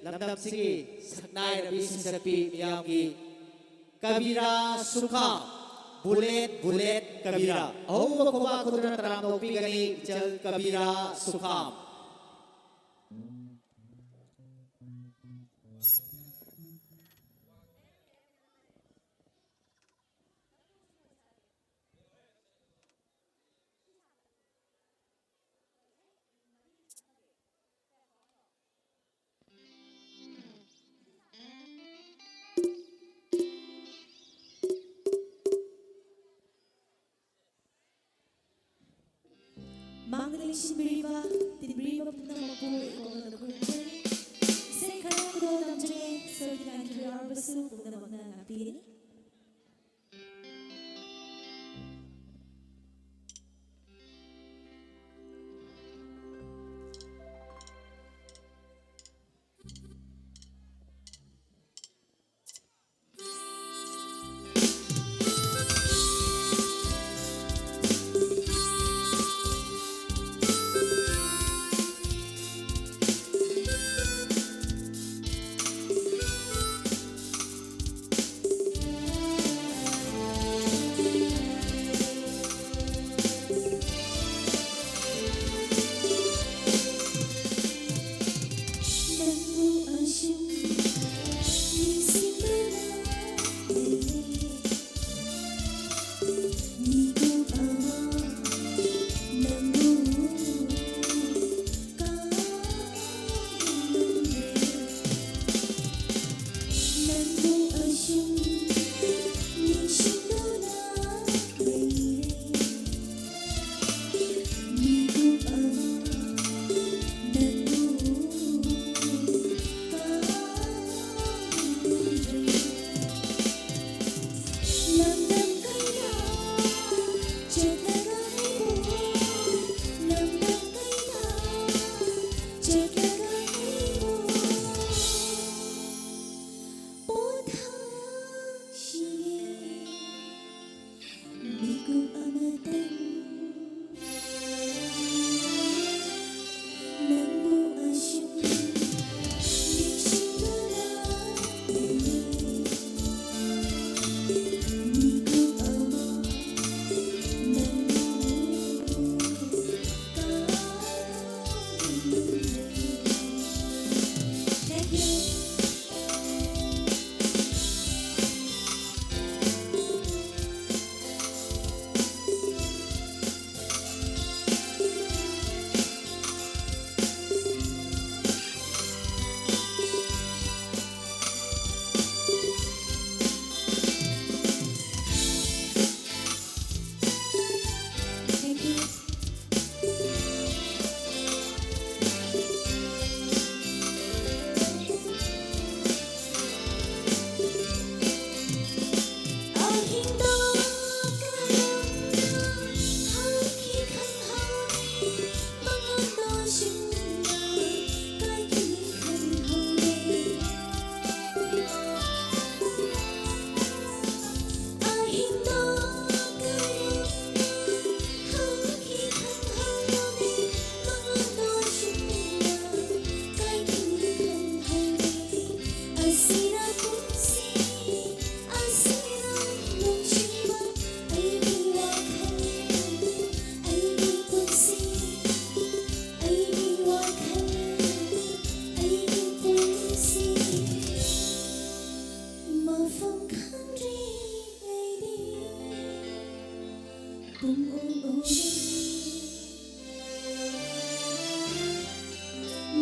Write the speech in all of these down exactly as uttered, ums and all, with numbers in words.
ꯂꯝꯗꯝꯁꯤꯒꯤ ꯁꯛꯅꯥꯏꯔꯕꯤ ꯁꯩꯁꯛꯄꯤ ꯃꯤꯌꯥꯝꯒꯤ ꯀꯕꯤꯔꯥ ꯁꯨꯈꯥꯝ, bullet bullet ꯀꯕꯤꯔꯥ꯫ ꯑꯍꯧꯕ ꯈꯨꯕꯥꯛ ꯈꯨꯗꯨꯅ ꯇꯔꯥꯝꯅ ꯑꯣꯛꯄꯤꯒꯅꯤ, ꯏꯆꯜ ꯀꯕꯤꯔꯥ ꯁꯨꯈꯥꯝ꯫ ꯃꯥꯡꯗ ꯂꯦꯡꯁꯤꯟꯕꯤꯔꯤꯕ, ꯇꯤꯟꯕꯤꯔꯤꯕ ꯄꯨꯝꯅꯃꯛꯄꯨ ꯏꯀꯣꯛꯅꯅ ꯈꯨꯔꯨꯝꯖꯔꯤ꯫ ꯏꯁꯩ ꯈꯔ ꯈꯨꯗꯣꯜ ꯇꯝꯖꯒꯦ, ꯁꯣꯏꯈꯤꯕ ꯂꯥꯟꯈꯤꯕ ꯌꯥꯎꯔꯕꯁꯨ ꯄꯨꯝꯅꯃꯛꯅ ꯉꯥꯛꯄꯤꯒꯅꯤ꯫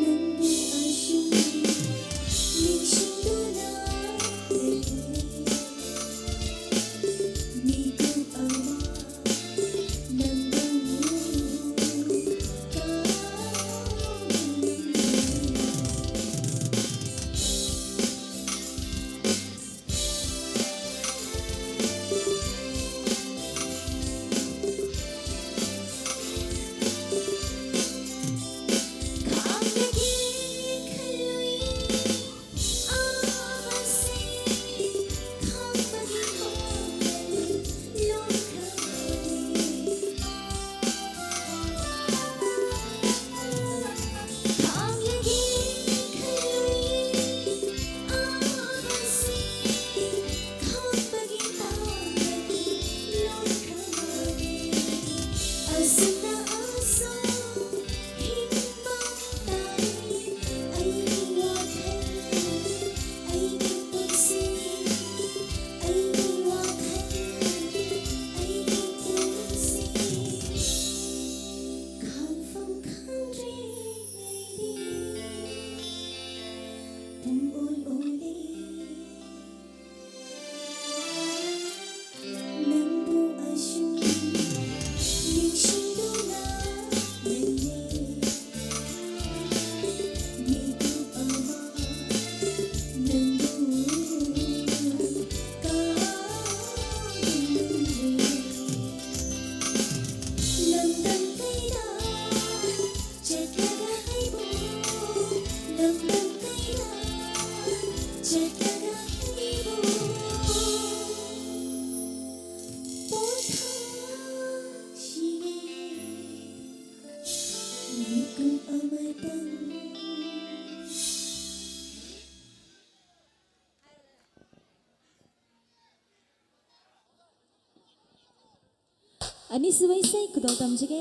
ꯅꯪꯕꯨ ꯑꯁꯨꯝ ꯅꯤꯡꯁꯤꯡꯗꯨꯅ ꯂꯩꯔꯦ꯫ ꯃꯤꯀꯨꯞ ꯑꯃ ꯅꯪꯕꯨ ꯀꯥꯎꯅꯤꯡꯂꯦ꯫ ꯅꯪꯕꯨ ꯑꯁꯨꯝ ꯅꯤꯡꯁꯤꯡꯗꯨꯅ ꯂꯩꯔꯦ꯫ ꯃꯤꯀꯨꯞ ꯑꯃ ꯅꯪꯕꯨ ꯀꯥꯎꯅꯤꯡꯂꯦ꯫ ꯂꯝꯗꯝ ꯀꯌꯥ ꯆꯠꯂꯒ ꯍꯩꯕꯣ, ꯂꯝꯗꯝ ꯀꯌꯥ ꯆꯠꯂꯒ ꯍꯩꯕꯣ, ꯄꯣꯊꯥꯁꯤꯅꯦ ꯃꯤꯀꯨꯞ ꯑꯃꯇꯪ꯫ ꯑꯅꯤꯁꯨꯕ ꯏꯁꯩ ꯈꯨꯗꯣꯜ ꯇꯝꯖꯒꯦ꯫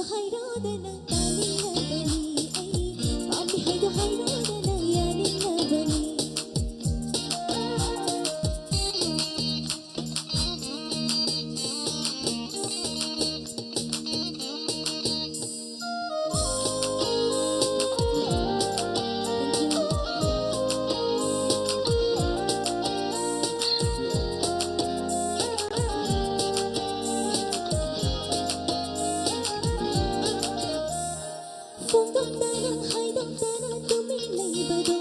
ꯍꯥꯏꯔꯣꯗꯅ ꯇꯥꯅꯤꯡꯂꯕꯅꯤ ꯑꯩ, ꯄꯥꯝꯃꯤ ꯍꯥꯏꯗꯣ ꯍꯥꯏꯔꯣꯗꯅ ꯌꯥꯅꯤꯡꯂꯕꯅꯤ꯫ ꯐꯣꯡꯗꯣꯛꯇꯅ ꯍꯥꯏꯗꯣꯛꯇꯅ ꯇꯨꯃꯤꯟ ꯂꯩꯕꯗꯣ,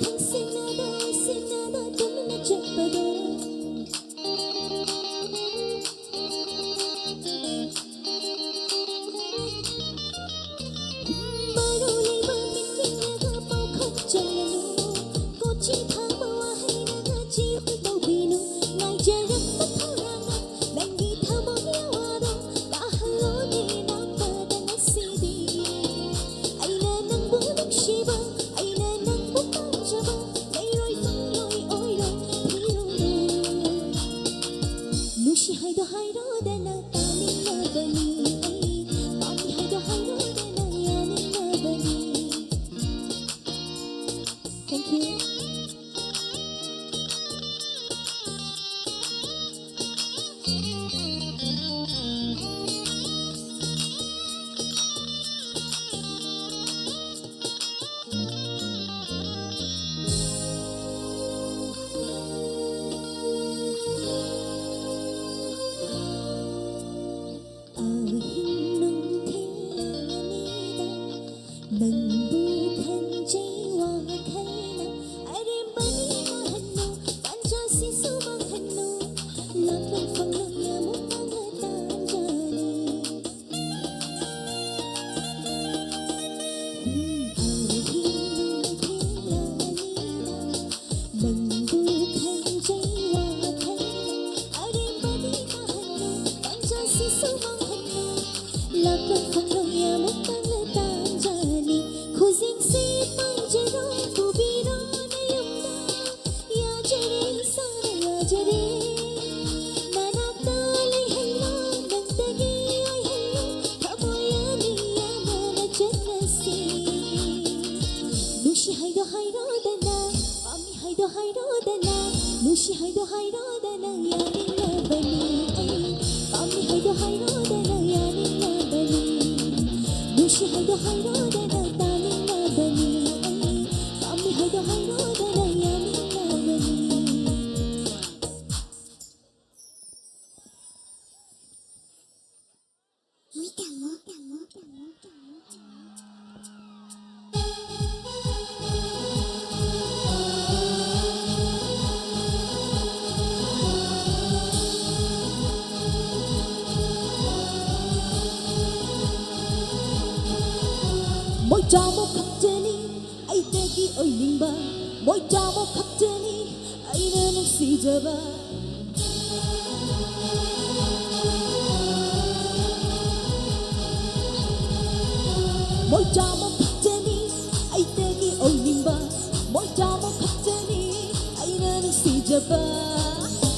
ꯈꯪꯁꯤꯟꯅꯗ ꯎꯏꯁꯤꯟꯅꯗ ꯇꯨꯃꯤꯟꯅ ꯆꯠꯄꯗꯣ꯫ ꯃꯔꯧ ꯂꯩꯕ ꯃꯤꯠ ꯌꯦꯡꯂꯒ ꯄꯥꯎ ꯈꯛ ꯆꯜꯂꯅꯨ, ꯀꯣꯆꯤ ꯊꯥꯕ ꯋꯥꯍꯩꯅꯒ ꯆꯤꯔ ꯇꯧꯕꯤꯅꯨ꯫ ꯉꯥꯏꯖꯔꯛꯄ ꯈꯧꯔꯥꯡꯅ ꯅꯪꯒꯤ ꯊꯃꯣꯏ ꯑꯋꯥꯗꯣ ꯇꯥꯍꯜꯂꯣꯅꯦ ꯅꯥꯛꯄꯗ ꯉꯁꯤꯗꯤ꯫ ꯑꯩꯅ ꯅꯪꯕꯨ ꯅꯨꯡꯁꯤꯕ, ꯑꯩꯅ ꯅꯪꯕꯨ ꯄꯥꯝꯖꯕ, ꯂꯩꯔꯣꯏ ꯐꯪꯂꯣꯏ ꯑꯣꯏꯔꯣꯏ ꯊꯤꯔꯨꯅꯨ꯫ ꯅꯨꯡꯁꯤ ꯍꯥꯏꯗꯣ ꯍꯥꯏꯔꯣꯗꯅ ꯇꯥꯅꯤꯡꯂꯕꯅꯤ ꯑꯩ, ꯄꯥꯝꯃꯤ ꯍꯥꯏꯗꯣ ꯍꯥꯏꯔꯣꯗꯅ ꯌꯥꯅꯤꯡꯂꯕꯅꯤ꯫ Thank you. ꯑꯍꯤꯡ ꯅꯨꯡꯊꯤꯜ ꯑꯅꯤꯗ ꯅꯪꯕꯨ ꯈꯟꯖꯩ ꯋꯥꯈꯜꯅ꯫ ꯑꯔꯦꯝꯕꯅꯤ ꯃꯥꯍꯟꯅꯨ, ꯇꯥꯟꯖꯥꯁꯤꯁꯨ ꯃꯥꯡꯍꯟꯅꯨ, ꯂꯥꯛꯂꯣꯏ ꯐꯪꯂꯣꯏ ꯑꯃꯨꯛ ꯃꯥꯡꯂ ꯇꯥꯟꯖꯥꯅꯤ꯫ ꯎꯝ, ꯑꯍꯤꯡ ꯅꯨꯡꯊꯤꯜ ꯑꯅꯤꯗ ꯅꯪꯕꯨ ꯈꯟꯖꯩ ꯋꯥꯈꯜꯅ꯫ ꯑꯔꯦꯝꯕꯗꯤ ꯃꯥꯍꯟꯅꯨ, ꯇꯥꯟꯖꯥꯁꯤꯁꯨ ꯃꯥꯡꯍꯟꯅꯨ, ꯂꯥꯛꯂꯣꯏ ꯐꯪꯂꯣꯏ ꯑꯃꯨꯛ ꯃꯥꯡꯂ ꯇꯥꯟꯖꯥꯅꯤ꯫ ꯅꯨꯡꯁꯤ ꯍꯥꯏꯗꯣ ꯍꯥꯏꯔꯣꯗꯅ ꯌꯥꯅꯤꯡꯂꯕꯅꯤ ꯑꯩ꯫ ꯄꯥꯝꯃꯤ ꯍꯥꯏꯗꯣ ꯍꯥꯏꯔꯣꯗꯅ ꯌꯥꯅꯤꯡꯂꯕꯅꯤ꯫ ꯅꯨꯡꯁꯤ ꯍꯥꯏꯗꯣ ꯍꯥꯏꯔꯣꯗꯅ ꯇꯥꯅꯤꯡꯂꯕꯅꯤ ꯑꯩ꯫ ꯄꯥꯝꯃꯤ ꯍꯥꯏꯗꯣ ꯍꯥꯏꯔꯣꯗꯅ ꯌꯥꯅꯤꯡꯂꯕꯅꯤ꯫ ꯃꯣꯏ ꯆꯥꯝꯃ ꯈꯛꯇꯅꯤ ꯑꯩꯗꯒꯤ ꯑꯣꯏꯅꯤꯡꯕ, ꯃꯣꯏ ꯆꯥꯝꯃ ꯈꯛꯇꯅꯤ ꯑꯩꯅ ꯅꯨꯡꯁꯤꯖꯕ꯫ ꯃꯣꯏ ꯆꯥꯝꯃ ꯈꯛꯇꯅꯤ ꯑꯩꯗꯒꯤ ꯑꯣꯏꯅꯤꯡꯕ, ꯃꯣꯏ ꯆꯥꯝꯃ ꯈꯛꯇꯅꯤ ꯑꯩꯅ ꯅꯨꯡꯁꯤꯖꯕ꯫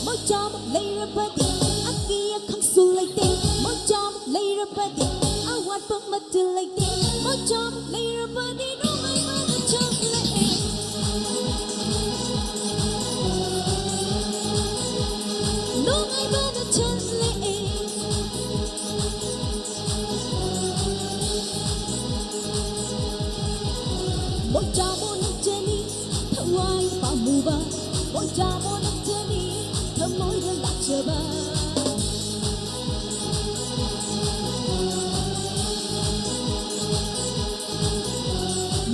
ꯃꯣꯏ ꯆꯥꯝꯃ ꯂꯩꯔꯕꯗꯤ ꯑꯀꯤ ꯑꯈꯪꯁꯨ ꯂꯩꯇꯦ, ꯃꯣꯏ ꯆꯥꯝꯃ ꯂꯩꯔꯕꯗꯤ ꯑꯋꯥꯠꯄ ꯑꯃꯠꯇ ꯂꯩꯇꯦ, ꯃꯣꯏ ꯆꯥꯝꯃ ꯂꯩꯔꯕꯗꯤ ꯅꯨꯡꯉꯥꯏꯕꯅ ꯆꯠꯂꯛꯑꯦ꯫ ꯅꯨꯡꯉꯥꯏꯕꯅ ꯆꯠꯂꯛꯑꯦ꯫ ꯃꯣꯏ ꯆꯥꯝꯃ ꯅꯠꯇꯅꯤ ꯊꯋꯥꯏ ꯄꯥꯝꯃꯨꯕ, ꯃꯣꯏ ꯆꯥꯝꯃ ꯅꯠꯇꯅꯤ ꯊꯃꯣꯏꯗ ꯂꯥꯛꯆꯕ꯫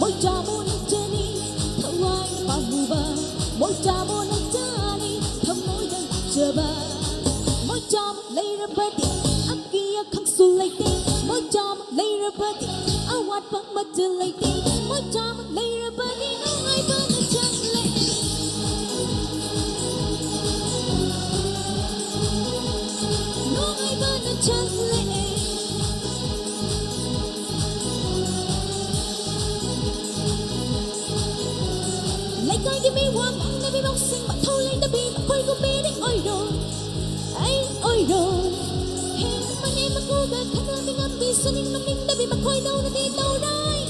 ꯃꯣꯏ ꯆꯥꯝꯃ ꯅꯠꯇꯅꯤ ꯊꯋꯥꯏ ꯄꯥꯝꯃꯨꯕ, ꯃꯣꯏ ꯆꯥꯝꯃ ꯅꯠꯇꯅꯤ ꯊꯃꯣꯏꯗ ꯂꯥꯛꯆꯕ꯫ ꯃꯣꯏ ꯆꯥꯝꯃ ꯂꯩꯔꯕꯗꯤ ꯑꯀꯤ ꯑꯈꯪꯁꯨ ꯂꯩꯇꯦ, ꯃꯣꯏ ꯆꯥꯝꯃ ꯂꯩꯔꯕꯗꯤ ꯑꯋꯥꯠꯄ ꯑꯃꯠꯇ ꯂꯩꯇꯦ, ꯃꯣꯏ ꯆꯥꯝꯃ ꯂꯩꯔꯕꯗꯤ ꯅꯨꯡꯉꯥꯏꯕꯅ ꯆꯠꯂꯛꯑꯦ꯫ ꯅꯨꯡꯉꯥꯏꯕꯅ ꯆꯠꯂꯛꯑꯦ꯫ ꯂꯩꯀꯥꯏꯒꯤ ꯃꯤ ꯋꯥ ꯉꯥꯡꯅꯕꯤ ꯃꯧꯁꯤꯡ ꯃꯊꯧ ꯂꯩꯇꯕꯤ ꯃꯈꯣꯏꯒꯨꯝꯕꯤꯗꯤ ꯑꯣꯏꯔꯣꯏ, ꯑꯩ ꯑꯣꯏꯔꯣꯏ꯫ ꯍꯦꯛ ꯃꯅꯦꯝ ꯃꯀꯨꯒ ꯈꯠꯅꯕꯤ ꯉꯝꯕꯤ ꯁꯨꯅꯤꯡ ꯃꯅꯤꯡꯗꯕꯤ ꯃꯈꯣꯏꯗꯧꯅꯗꯤ ꯇꯧꯔꯣꯏ,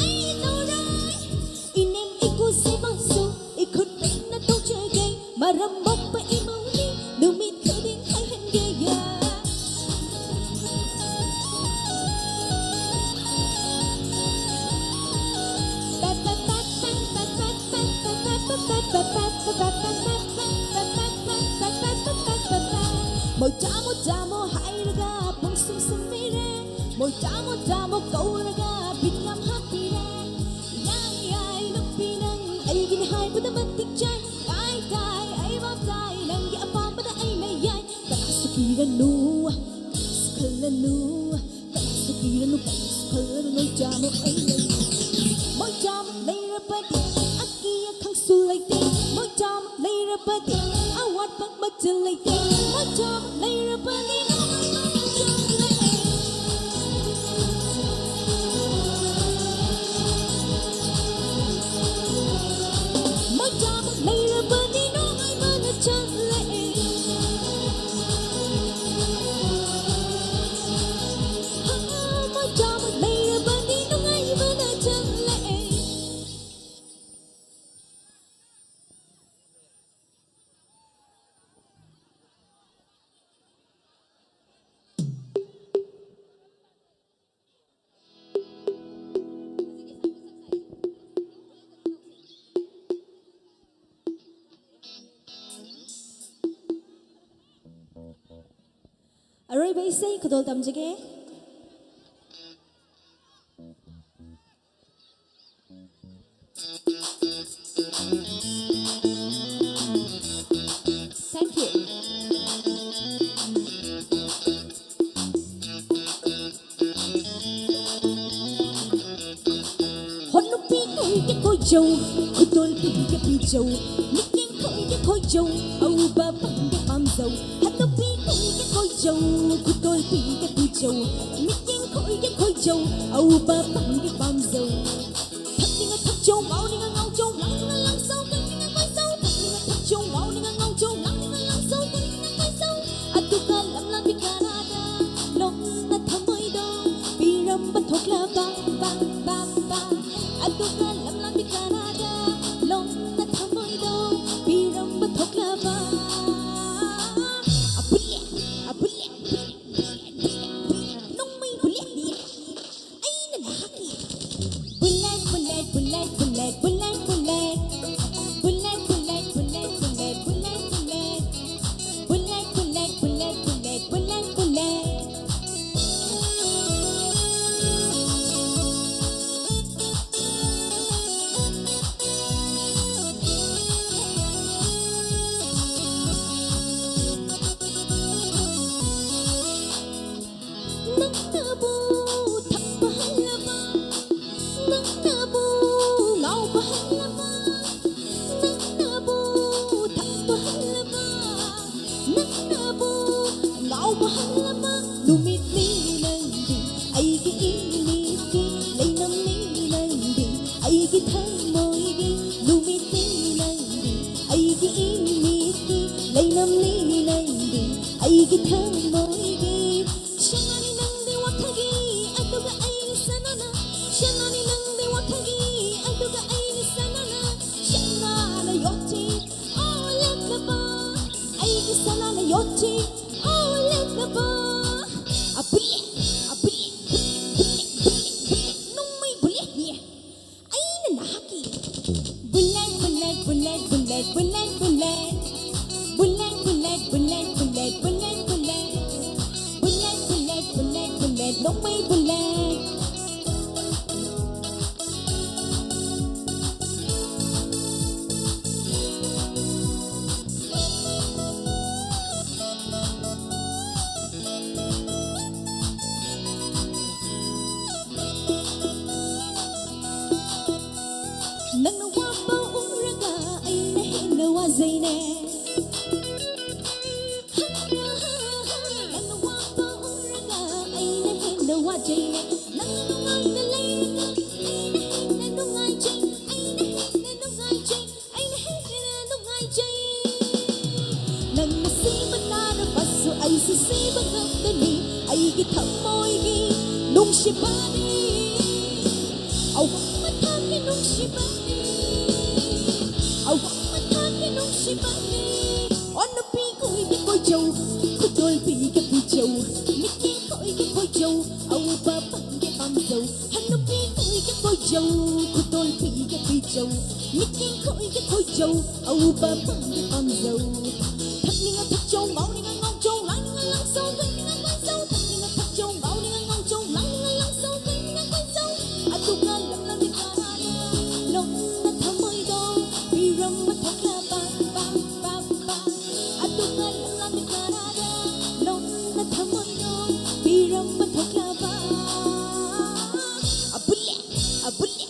ꯑꯩ ꯇꯧꯔꯣꯏ꯫ ꯏꯅꯦꯝ ꯏꯀꯨ ꯁꯦꯕꯥꯁꯨ ꯏꯈꯨꯠ ꯄꯤꯛꯅ ꯇꯧꯖꯒꯦ꯫ ꯃꯔꯝ ꯃꯣꯛꯄ ꯏꯃꯧꯅꯤ, ꯅꯨꯃꯤꯠ ꯈꯨꯗꯤꯡ ꯍꯥꯏꯍꯟꯒꯦꯌꯥ꯫ ꯃꯣꯏ ꯆꯥꯃꯣ ꯆꯥꯃꯣ ꯍꯥꯏꯔꯒ ꯄꯨꯡꯁꯨꯝ ꯁꯨꯝꯕꯤꯔꯦ꯫ ꯃꯣꯏ ꯆꯥꯃꯣ ꯆꯥꯃꯣ ꯀꯧꯔꯒ ꯕꯤꯠ ꯌꯥꯝ ꯍꯥꯞꯄꯤꯔꯦ꯫ ꯌꯥꯏ ꯌꯥꯏ ꯅꯨꯄꯤ ꯅꯪ ꯑꯩꯒꯤꯅꯤ ꯍꯥꯏꯕꯗ ꯃꯇꯤꯛ ꯆꯥꯏ꯫ ꯇꯥꯏ ꯇꯥꯏ ꯑꯩ ꯚꯥꯞ ꯇꯥꯏ ꯅꯪꯒꯤ ꯑꯄꯥꯝꯕꯗ ꯑꯩꯅ ꯌꯥꯏ꯫ ꯀꯅꯥꯁꯨ ꯀꯤꯔꯅꯨ, ꯀꯅꯥꯁꯨ ꯈꯜꯂꯅꯨ, ꯀꯅꯥꯁꯨ ꯀꯤꯔꯅꯨ, ꯀꯅꯥꯁꯨ ꯈꯜꯂꯅꯨ ꯅꯣꯏ ꯆꯥꯃꯣ ꯑꯩ ꯂꯩ꯫ ꯃꯣꯏ ꯆꯥꯃꯣ ꯂꯩꯔꯕꯗꯤ ꯑꯀꯤ ꯑꯈꯪꯁꯨ ꯂꯩꯇꯦ꯫ ꯃꯣꯏ ꯆꯥꯃꯣ ꯂꯩꯔꯕꯗꯤ ꯑꯋꯥꯠꯄ ꯃꯆꯜ ꯂꯩꯇꯦ꯫ ꯃꯣꯏ ꯆꯥꯃꯣ ꯂꯩꯔꯕꯗꯤ ꯃꯣꯏ ꯆꯥꯃꯣ ꯂꯩꯔꯕꯗꯤ ꯅꯨꯡꯉꯥꯏꯕꯅ ꯆꯜꯂꯛꯑꯦ꯫ ꯃꯣꯏ ꯆꯥꯃꯣ ꯂꯩꯔꯕꯗꯤ ꯅꯨꯡꯉꯥꯏꯕꯅ ꯆꯜꯂꯛꯑꯦ꯫ ꯑꯔꯣꯏꯕ ꯏꯁꯩ ꯈꯨꯗꯣꯜ ꯇꯝꯖꯒꯦ꯫ Thank you. ꯍꯣ ꯅꯨꯄꯤ ꯈꯣꯏꯒꯤ ꯈꯣꯏꯖꯧ, ꯈꯨꯗꯣꯜ ꯄꯤꯒꯦ ꯄꯤꯖꯧ, ꯃꯤꯠꯌꯦꯡ ꯈꯣꯏꯒꯤ ꯈꯣꯏꯖꯧ, ꯑꯎꯕ ꯄꯥꯝꯒꯦ ꯄꯥꯝꯖꯧ꯫ ꯍꯣ ꯅꯨꯄꯤ ꯈꯣꯏꯒꯤ ꯈꯣꯏꯖꯧ, ꯈꯨꯗꯣꯜ ꯄꯤꯒꯦ ꯄꯤꯖꯧ, ꯃꯤꯠꯌꯦꯡ ꯈꯣꯏꯒꯤ ꯈꯣꯏꯖꯧ, ꯑꯎꯕ ꯄꯥꯝꯒꯦ ꯄꯥꯝꯖꯧ꯫ ꯊꯛꯅꯤꯡꯉ ꯊꯛꯆꯧ, ꯉꯥꯎꯅꯤꯡꯉ ꯉꯥꯎꯖꯧ, ꯂꯥꯡꯅꯤꯡꯉ ꯂꯥꯡꯖꯧ, ꯀꯣꯏꯅꯤꯡꯉ ꯀꯣꯏꯖꯧ꯫ ꯊꯛꯅꯤꯡꯉ ꯊꯛꯆꯧ, ꯉꯥꯎꯅꯤꯡꯉ ꯉꯥꯎꯖꯧ, ꯂꯥꯡꯅꯤꯡꯉ ꯂꯥꯡꯖꯧ, ꯀꯣꯏꯅꯤꯡꯉ ꯀꯣꯏꯖꯧ꯫ ꯑꯗꯨꯒ ꯂꯝꯂꯥꯟꯕꯤ ꯀꯅꯥꯗ ꯂꯣꯡꯅ ꯊꯃꯣꯏꯗꯣ ꯄꯤꯔꯝꯕ ꯊꯣꯛꯂꯕ, ꯕꯥ, ꯕꯥ, ꯕꯥ꯫ ꯑꯗꯨꯒ ꯂꯝꯂꯥꯟꯕꯤ ꯀꯅꯥꯗ ꯂꯣꯡꯅ ꯊꯃꯣꯏꯗꯣ ꯄꯤꯔꯝꯕ ꯊꯣꯛꯂꯕ꯫ ꯅꯪꯅ ꯋꯥꯕ ꯎꯔꯒ ꯑꯩꯅ ꯍꯦꯟꯅ ꯋꯥꯖꯩꯅꯦ. ꯅꯪꯅ ꯋꯥꯕ ꯎꯔꯒ ꯑꯩꯅ ꯍꯦꯟꯅ ꯋꯥꯖꯩꯅꯦ. ꯅꯪꯅ ꯅꯨꯡꯉꯥꯏꯅ ꯂꯩꯔꯒ ꯑꯩꯅ ꯍꯦꯟꯅ ꯅꯨꯡꯉꯥꯏꯖꯩ. ꯑꯩꯅ ꯍꯦꯟꯅ ꯅꯨꯡꯉꯥꯏꯖꯩ. ꯑꯩꯅ ꯍꯦꯟꯅ ꯅꯨꯡꯉꯥꯏꯖꯩ. ꯅꯪꯅ ꯁꯤꯕ ꯅꯥꯔꯕꯁꯨ ꯑꯩꯁꯨ ꯁꯤꯕ ꯉꯝꯒꯅꯤ. ꯑꯩꯒꯤ ꯊꯃꯣꯏꯒꯤ ꯅꯨꯡꯁꯤꯕꯅꯤ. ꯑꯋꯥꯡꯕ ꯊꯥꯛꯀꯤ ꯅꯨꯡꯁꯤꯕꯅꯤ. ꯑꯋꯥꯡꯕ ꯊꯥꯛꯀꯤ ꯅꯨꯡꯁꯤꯕꯅꯤ. ꯑꯣ ꯅꯨꯄꯤ ꯈꯣꯏꯒꯤ ꯀꯣꯏꯖꯧ, ꯈꯨꯗꯣꯜ ꯄꯤꯒꯦ ꯄꯤꯖꯧ. ꯅꯨꯄꯤ ꯈꯣꯏꯒꯤ ꯀꯣꯏꯖꯧ, ꯑꯎꯕ ꯄꯥꯝꯒꯦ ꯄꯥꯝꯖꯧ. ꯍꯟꯅꯨꯄꯤ ꯈꯣꯏꯒꯤ ꯀꯣꯏꯖꯧ, ꯈꯨꯗꯣꯜ ꯄꯤꯒꯦ ꯄꯤꯖꯧ. ꯅꯨꯄꯤ ꯈꯣꯏꯒꯤ ꯀꯣꯏꯖꯧ, ꯑꯎꯕ ꯄꯥꯝꯒꯦ ꯄꯥꯝꯖꯧ. ꯊꯛꯅꯤꯡꯉ ꯊꯛꯆꯧ, ꯉꯥꯎꯅꯤꯡꯉ ꯉꯥꯎꯖꯧ, ꯂꯥꯡꯅꯤꯡꯉ ꯂꯥꯡꯖꯧ, ꯀꯣꯏꯅꯤꯡꯉ ꯀꯣꯏꯖꯧ. ꯊꯛꯅꯤꯡꯉ ꯊꯛꯆꯧ, ꯉꯥꯎꯅꯤꯡꯉ ꯉꯥꯎꯖꯧ, ꯂꯥꯡꯅꯤꯡꯉ ꯂꯥꯡꯖꯧ, ꯀꯣꯏꯅꯤꯡꯉ ꯀꯣꯏꯖꯧ. ꯑꯗꯨꯒ ꯂꯝꯂꯝꯒꯤ ꯀꯅꯥꯅ ꯅꯣꯡꯅ ꯊꯃꯣꯏꯗꯣ ꯄꯤꯔꯝꯕ ꯊꯣꯛꯂꯕ, ꯄꯥ, ꯄꯥ, ꯄꯥ. ꯑꯗꯨꯒ ꯂꯝꯂꯝꯒꯤ ꯀꯅꯥꯅ ꯅꯣꯡꯅ ꯊꯃꯣꯏꯗꯣ ꯄꯤꯔꯝꯕ ꯊꯣꯛꯂꯕ. ꯑꯕꯨꯂꯦ, ꯑꯕꯨꯂꯦ,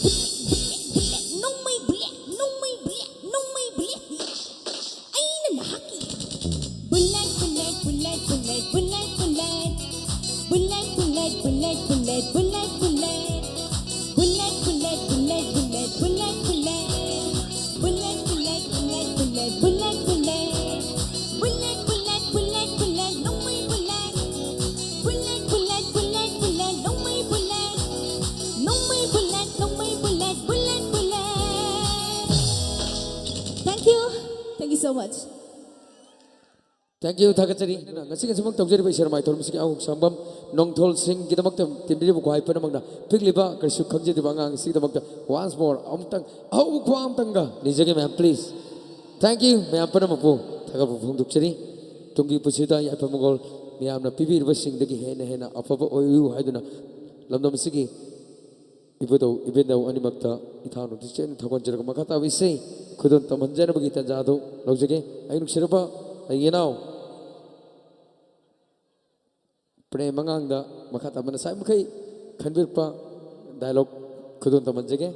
ꯕꯨꯂꯦ, ꯕꯨꯂꯦ, ꯕꯨꯂꯦ, ꯅꯣꯡꯃꯩ ꯕꯨꯂꯦ, ꯅꯣꯡꯃꯩ ꯕꯨꯂꯦ, ꯅꯣꯡꯃꯩ ꯕꯨꯂꯦ. ꯑꯩꯅ ꯅꯍꯥꯛꯀꯤ bullet, bullet, bullet, bullet, bullet, bullet. Bullet, bullet, bullet, bullet, bullet. Bullet, bullet, bullet, bullet, bullet. Bullet, bullet, bullet, bullet, bullet, bullet. Bullet, bullet, bullet, bullet, ꯅꯣꯡꯃꯩ bullet. Bullet, bullet, bullet, bullet, ꯅꯣꯡꯃꯩ bullet. ꯅꯣꯡꯃꯩ bullet, ꯅꯣꯡꯃꯩ bullet, bullet, bullet. Thank you. Thank you so much. Thank you, ꯊꯥꯒꯠꯆꯔꯤ꯫ ꯉꯁꯤ ꯉꯁꯤꯃꯛ ꯇꯧꯖꯔꯤꯕ ꯏꯁꯩ ꯅꯣꯡꯃꯥꯏ ꯊꯧꯔꯝꯁꯤꯒꯤ ꯑꯍꯧꯕ ꯁꯪꯐꯝ ꯅꯣꯡꯊꯣꯜꯁꯤꯡꯒꯤꯗꯃꯛꯇ ꯇꯤꯟꯕꯤꯔꯤꯕ ꯈ꯭ꯋꯥꯏ ꯄꯨꯝꯅꯃꯛꯅ ꯄꯤꯛꯂꯤꯕ ꯀꯔꯤꯁꯨ ꯈꯪꯖꯗ꯭ꯔꯤꯕ ꯑꯉꯥꯡꯁꯤꯒꯤꯗꯃꯛꯇ once more ꯑꯃꯨꯛꯇꯪ ꯑꯍꯧꯕ ꯈꯨꯋꯥ ꯑꯃꯇꯪꯒ ꯅꯤꯖꯒꯦ ꯃꯌꯥꯝ, please. Thank you, ꯃꯌꯥꯝ ꯄꯨꯝꯅꯃꯛꯄꯨ ꯊꯥꯒꯠꯄ ꯐꯣꯡꯗꯣꯛꯆꯔꯤ꯫ ꯇꯨꯡꯒꯤ ꯄꯨꯟꯁꯤꯗ ꯌꯥꯏꯐ ꯃꯪꯒꯣꯜ ꯃꯌꯥꯝꯅ ꯄꯤꯕꯤꯔꯤꯕꯁꯤꯡꯗꯒꯤ ꯍꯦꯟꯅ ꯍꯦꯟꯅ ꯑꯐꯕ ꯑꯣꯏꯌꯨ ꯍꯥꯏꯗꯨꯅ ꯂꯝꯗꯝ ꯑꯁꯤꯒꯤ ꯏꯕꯨꯙꯧ ꯏꯕꯦꯟꯙꯧ ꯑꯅꯤꯃꯛꯇ ꯏꯊꯥꯅꯨꯡꯗꯤ ꯆꯦꯠꯅ ꯊꯧꯒꯣꯟꯖꯔꯒ ꯃꯈꯥ ꯇꯥꯕ ꯏꯁꯩ ꯈꯨꯗꯣꯜ ꯇꯝꯍꯟꯖꯅꯕꯒꯤ ꯇꯥꯟꯖꯥ ꯑꯗꯨ ꯂꯧꯖꯒꯦ꯫ ꯑꯩ ꯅꯨꯡꯁꯤꯔꯕ ꯑꯩꯒꯤ ꯏꯅꯥꯎ ꯄ꯭ꯔꯦꯝ ꯑꯉꯥꯡꯗ ꯃꯈꯥ ꯇꯥꯕ ꯉꯁꯥꯏ ꯃꯈꯩ ꯈꯟꯕꯤꯔꯛꯄ dialogue ꯈꯨꯗꯣꯜ ꯇꯝꯍꯟꯖꯒꯦ꯫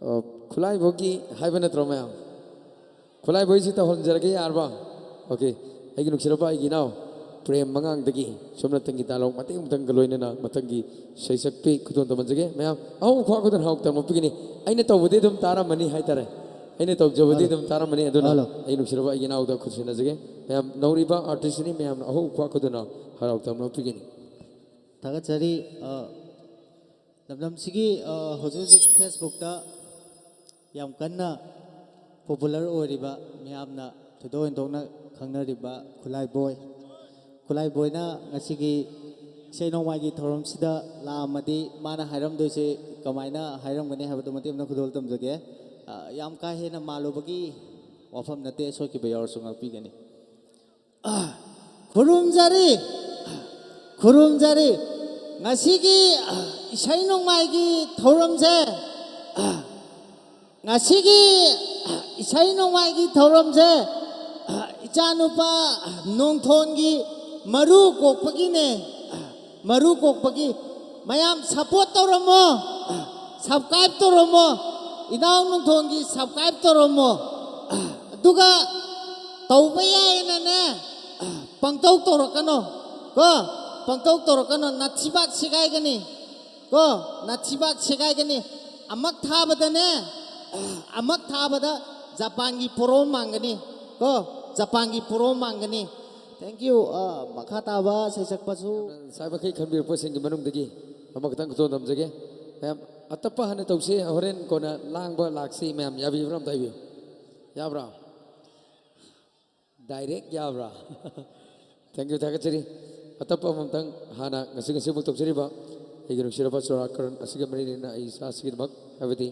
ꯑ, ꯈꯨꯠꯂꯥꯏꯕꯣꯏꯒꯤ ꯍꯥꯏꯕ ꯅꯠꯇ꯭ꯔꯣ ꯃꯌꯥꯝ? ꯈꯨꯠꯂꯥꯏꯕꯣꯏꯁꯤ ꯇꯧꯍꯟꯖꯔꯒꯦ, ꯌꯥꯔꯕ? ꯑꯣꯀꯦ꯫ ꯑꯩꯒꯤ ꯅꯨꯡꯁꯤꯔꯕ ꯑꯩꯒꯤ ꯏꯅꯥꯎ ꯄ꯭ꯔꯦꯝ ꯃꯉꯥꯡꯗꯒꯤ ꯁꯣꯝꯅ ꯇꯪꯒꯤ ꯗꯥꯏꯂꯣꯛ ꯃꯇꯦꯛ ꯑꯃꯇꯪꯒ ꯂꯣꯏꯅꯅ ꯃꯊꯪꯒꯤ ꯁꯩꯁꯛꯄꯤ ꯈꯨꯗꯣꯜ ꯇꯝꯍꯟꯖꯒꯦ꯫ ꯃꯌꯥꯝ ꯑꯍꯧꯕ ꯈ꯭ꯋꯥ ꯈꯨꯗꯣꯜ ꯍꯔꯥꯎ ꯇꯝꯃꯛꯄꯤꯒꯅꯤ꯫ ꯑꯩꯅ ꯇꯧꯕꯗꯤ ꯑꯗꯨꯝ ꯇꯥꯔꯝꯃꯅꯤ ꯍꯥꯏꯇꯥꯔꯦ꯫ ꯑꯩꯅ ꯇꯧꯖꯕꯗꯤ ꯍꯜꯂꯣ꯫ ꯑꯗꯨꯝ ꯇꯥꯔꯝꯃꯅꯤ꯫ ꯑꯗꯨꯅ ꯍꯜꯂꯣ꯫ ꯑꯩ ꯅꯨꯡꯁꯤꯔꯕ ꯑꯩꯒꯤ ꯏꯅꯥꯎꯗ ꯈꯨꯠꯁꯤꯟꯅꯖꯒꯦ꯫ ꯃꯌꯥꯝ ꯅꯧꯔꯤꯕ ꯑꯥꯔꯇꯤꯁꯅꯤ, ꯃꯌꯥꯝꯅ ꯑꯍꯧꯕ ꯈ꯭ꯋꯥ ꯈꯨꯗꯣꯜ ꯍꯔꯥꯎ ꯇꯝꯃꯛꯄꯤꯒꯅꯤ꯫ ꯊꯥꯒꯠꯆꯔꯤ꯫ ꯑ, ꯂꯝꯗꯝꯁꯤꯒꯤ, ꯑ, ꯍꯧꯖꯤꯛ ꯍꯧꯖꯤꯛ ꯐꯦꯁꯕꯨꯛꯇ ꯌꯥꯝ ꯀꯟꯅ ꯄꯣꯄꯨꯂꯔ ꯑꯣꯏꯔꯤꯕ, ꯃꯤꯌꯥꯝꯅ ꯊꯣꯏꯗꯣꯛ ꯍꯦꯟꯗꯣꯛꯅ ꯈꯪꯅꯔꯤꯕ ꯈꯨꯠꯂꯥꯏꯕꯣꯏ꯫ ꯈꯨꯠꯂꯥꯏꯕꯣꯏꯅ ꯉꯁꯤꯒꯤ ꯏꯁꯩ ꯅꯣꯡꯃꯥꯏꯒꯤ ꯊꯧꯔꯝꯁꯤꯗ ꯂꯥꯛꯑꯝꯃꯗꯤ ꯃꯥꯅ ꯍꯥꯏꯔꯝꯗꯣꯏꯁꯦ ꯀꯃꯥꯏꯅ ꯍꯥꯏꯔꯝꯒꯅꯤ ꯍꯥꯏꯕꯗꯨ ꯃꯇꯦꯛ ꯑꯃꯇ ꯈꯨꯗꯣꯜ ꯇꯝꯖꯒꯦ꯫ ꯑ, ꯌꯥꯝ ꯀꯥ ꯍꯦꯟꯅ ꯃꯥꯜꯂꯨꯕꯒꯤ ꯋꯥꯐꯝ ꯅꯠꯇꯦ, ꯑꯁꯣꯏꯈꯤꯕ ꯌꯥꯎꯔꯁꯨ ꯉꯥꯛꯄꯤꯒꯅꯤ꯫ ꯈꯨꯔꯨꯝꯖꯔꯤ, ꯈꯨꯔꯨꯝꯖꯔꯤ꯫ ꯉꯁꯤꯒꯤ ꯏꯁꯩ ꯅꯣꯡꯃꯥꯏꯒꯤ ꯊꯧꯔꯝꯁꯦ, ꯉꯁꯤꯒꯤ ꯏꯁꯩ ꯅꯣꯡꯃꯥꯏꯒꯤ ꯊꯧꯔꯝꯁꯦ ꯏꯆꯥꯅꯨꯄꯥ ꯅꯣꯡꯊꯣꯟꯒꯤ ꯃꯔꯨ ꯀꯣꯛꯄꯒꯤꯅꯦ꯫ ꯃꯔꯨ ꯀꯣꯛꯄꯒꯤ ꯃꯌꯥꯝ ꯁꯞꯄꯣꯔꯠ ꯇꯧꯔꯝꯃꯣ, ꯁꯕꯁꯀ꯭ꯔꯥꯏꯕ ꯇꯧꯔꯝꯃꯣ, ꯏꯅꯥꯎ ꯅꯣꯡꯊꯣꯟꯒꯤ ꯁꯕꯁꯀ꯭ꯔꯥꯏꯕ ꯇꯧꯔꯝꯃꯣ꯫ ꯑꯗꯨꯒ ꯇꯧꯕ ꯌꯥꯏꯅꯅꯦ, ꯄꯪꯇꯧ ꯇꯧꯔꯛꯀꯅꯣ ꯀꯣ, ꯄꯪꯇꯧ ꯇꯧꯔꯛꯀꯅꯣ, ꯅꯥꯊꯤꯕꯥꯛ ꯁꯦꯒꯥꯏꯒꯅꯤ ꯀꯣ, ꯅꯥꯊꯤꯕꯥꯛ ꯁꯦꯒꯥꯏꯒꯅꯤ꯫ ꯑꯃꯛ ꯊꯥꯕꯗꯅꯦ, ꯑꯃꯛ ꯊꯥꯕꯗ ꯖꯄꯥꯟꯒꯤ ꯄꯣꯔꯣꯝ ꯃꯥꯡꯒꯅꯤ ꯀꯣ, ꯖꯄꯥꯟꯒꯤ ꯄꯣꯔꯣꯝ ꯃꯥꯡꯒꯅꯤ꯫ Thank you꯫ ꯑ, ꯃꯈꯥ ꯇꯥꯕ ꯁꯩꯁꯛꯄꯁꯨ ꯁꯥꯏ ꯃꯈꯩ ꯈꯟꯕꯤꯔꯛꯄꯁꯤꯡꯒꯤ ꯃꯅꯨꯡꯗꯒꯤ ꯑꯃꯈꯛꯇꯪ ꯈꯨꯗꯣꯜ ꯇꯝꯖꯒꯦ꯫ ꯃꯌꯥꯝ ꯑꯇꯞꯄ ꯍꯥꯟꯅ ꯇꯧꯁꯤ, ꯍꯣꯔꯦꯟ ꯀꯣꯟꯅ ꯂꯥꯡꯕ ꯂꯥꯛꯁꯤ꯫ ꯃꯌꯥꯝ ꯌꯥꯕꯤꯕ꯭ꯔꯥ? ꯑꯝꯇ ꯍꯥꯏꯕꯤꯌꯨ꯫ ꯌꯥꯕ꯭ꯔꯥ? ꯗꯥꯏꯔꯦꯛ ꯌꯥꯕ꯭ꯔꯥ? Thank you, ꯊꯥꯒꯠꯆꯔꯤ꯫ ꯑꯇꯞꯄ ꯑꯃꯃꯝꯇꯪ ꯍꯥꯟꯅ ꯉꯁꯤ ꯉꯁꯤꯃꯛ ꯇꯧꯖꯔꯤꯕ ꯑꯩꯒꯤ ꯅꯨꯡꯁꯤꯔꯕ ꯆꯨꯔꯥꯀꯔꯟ ꯑꯁꯤꯒ ꯃꯔꯤ ꯂꯩꯅꯅ ꯑꯩ ꯏꯆꯥꯁꯤꯒꯤꯗꯃꯛ, ꯍꯥꯏꯕꯗꯤ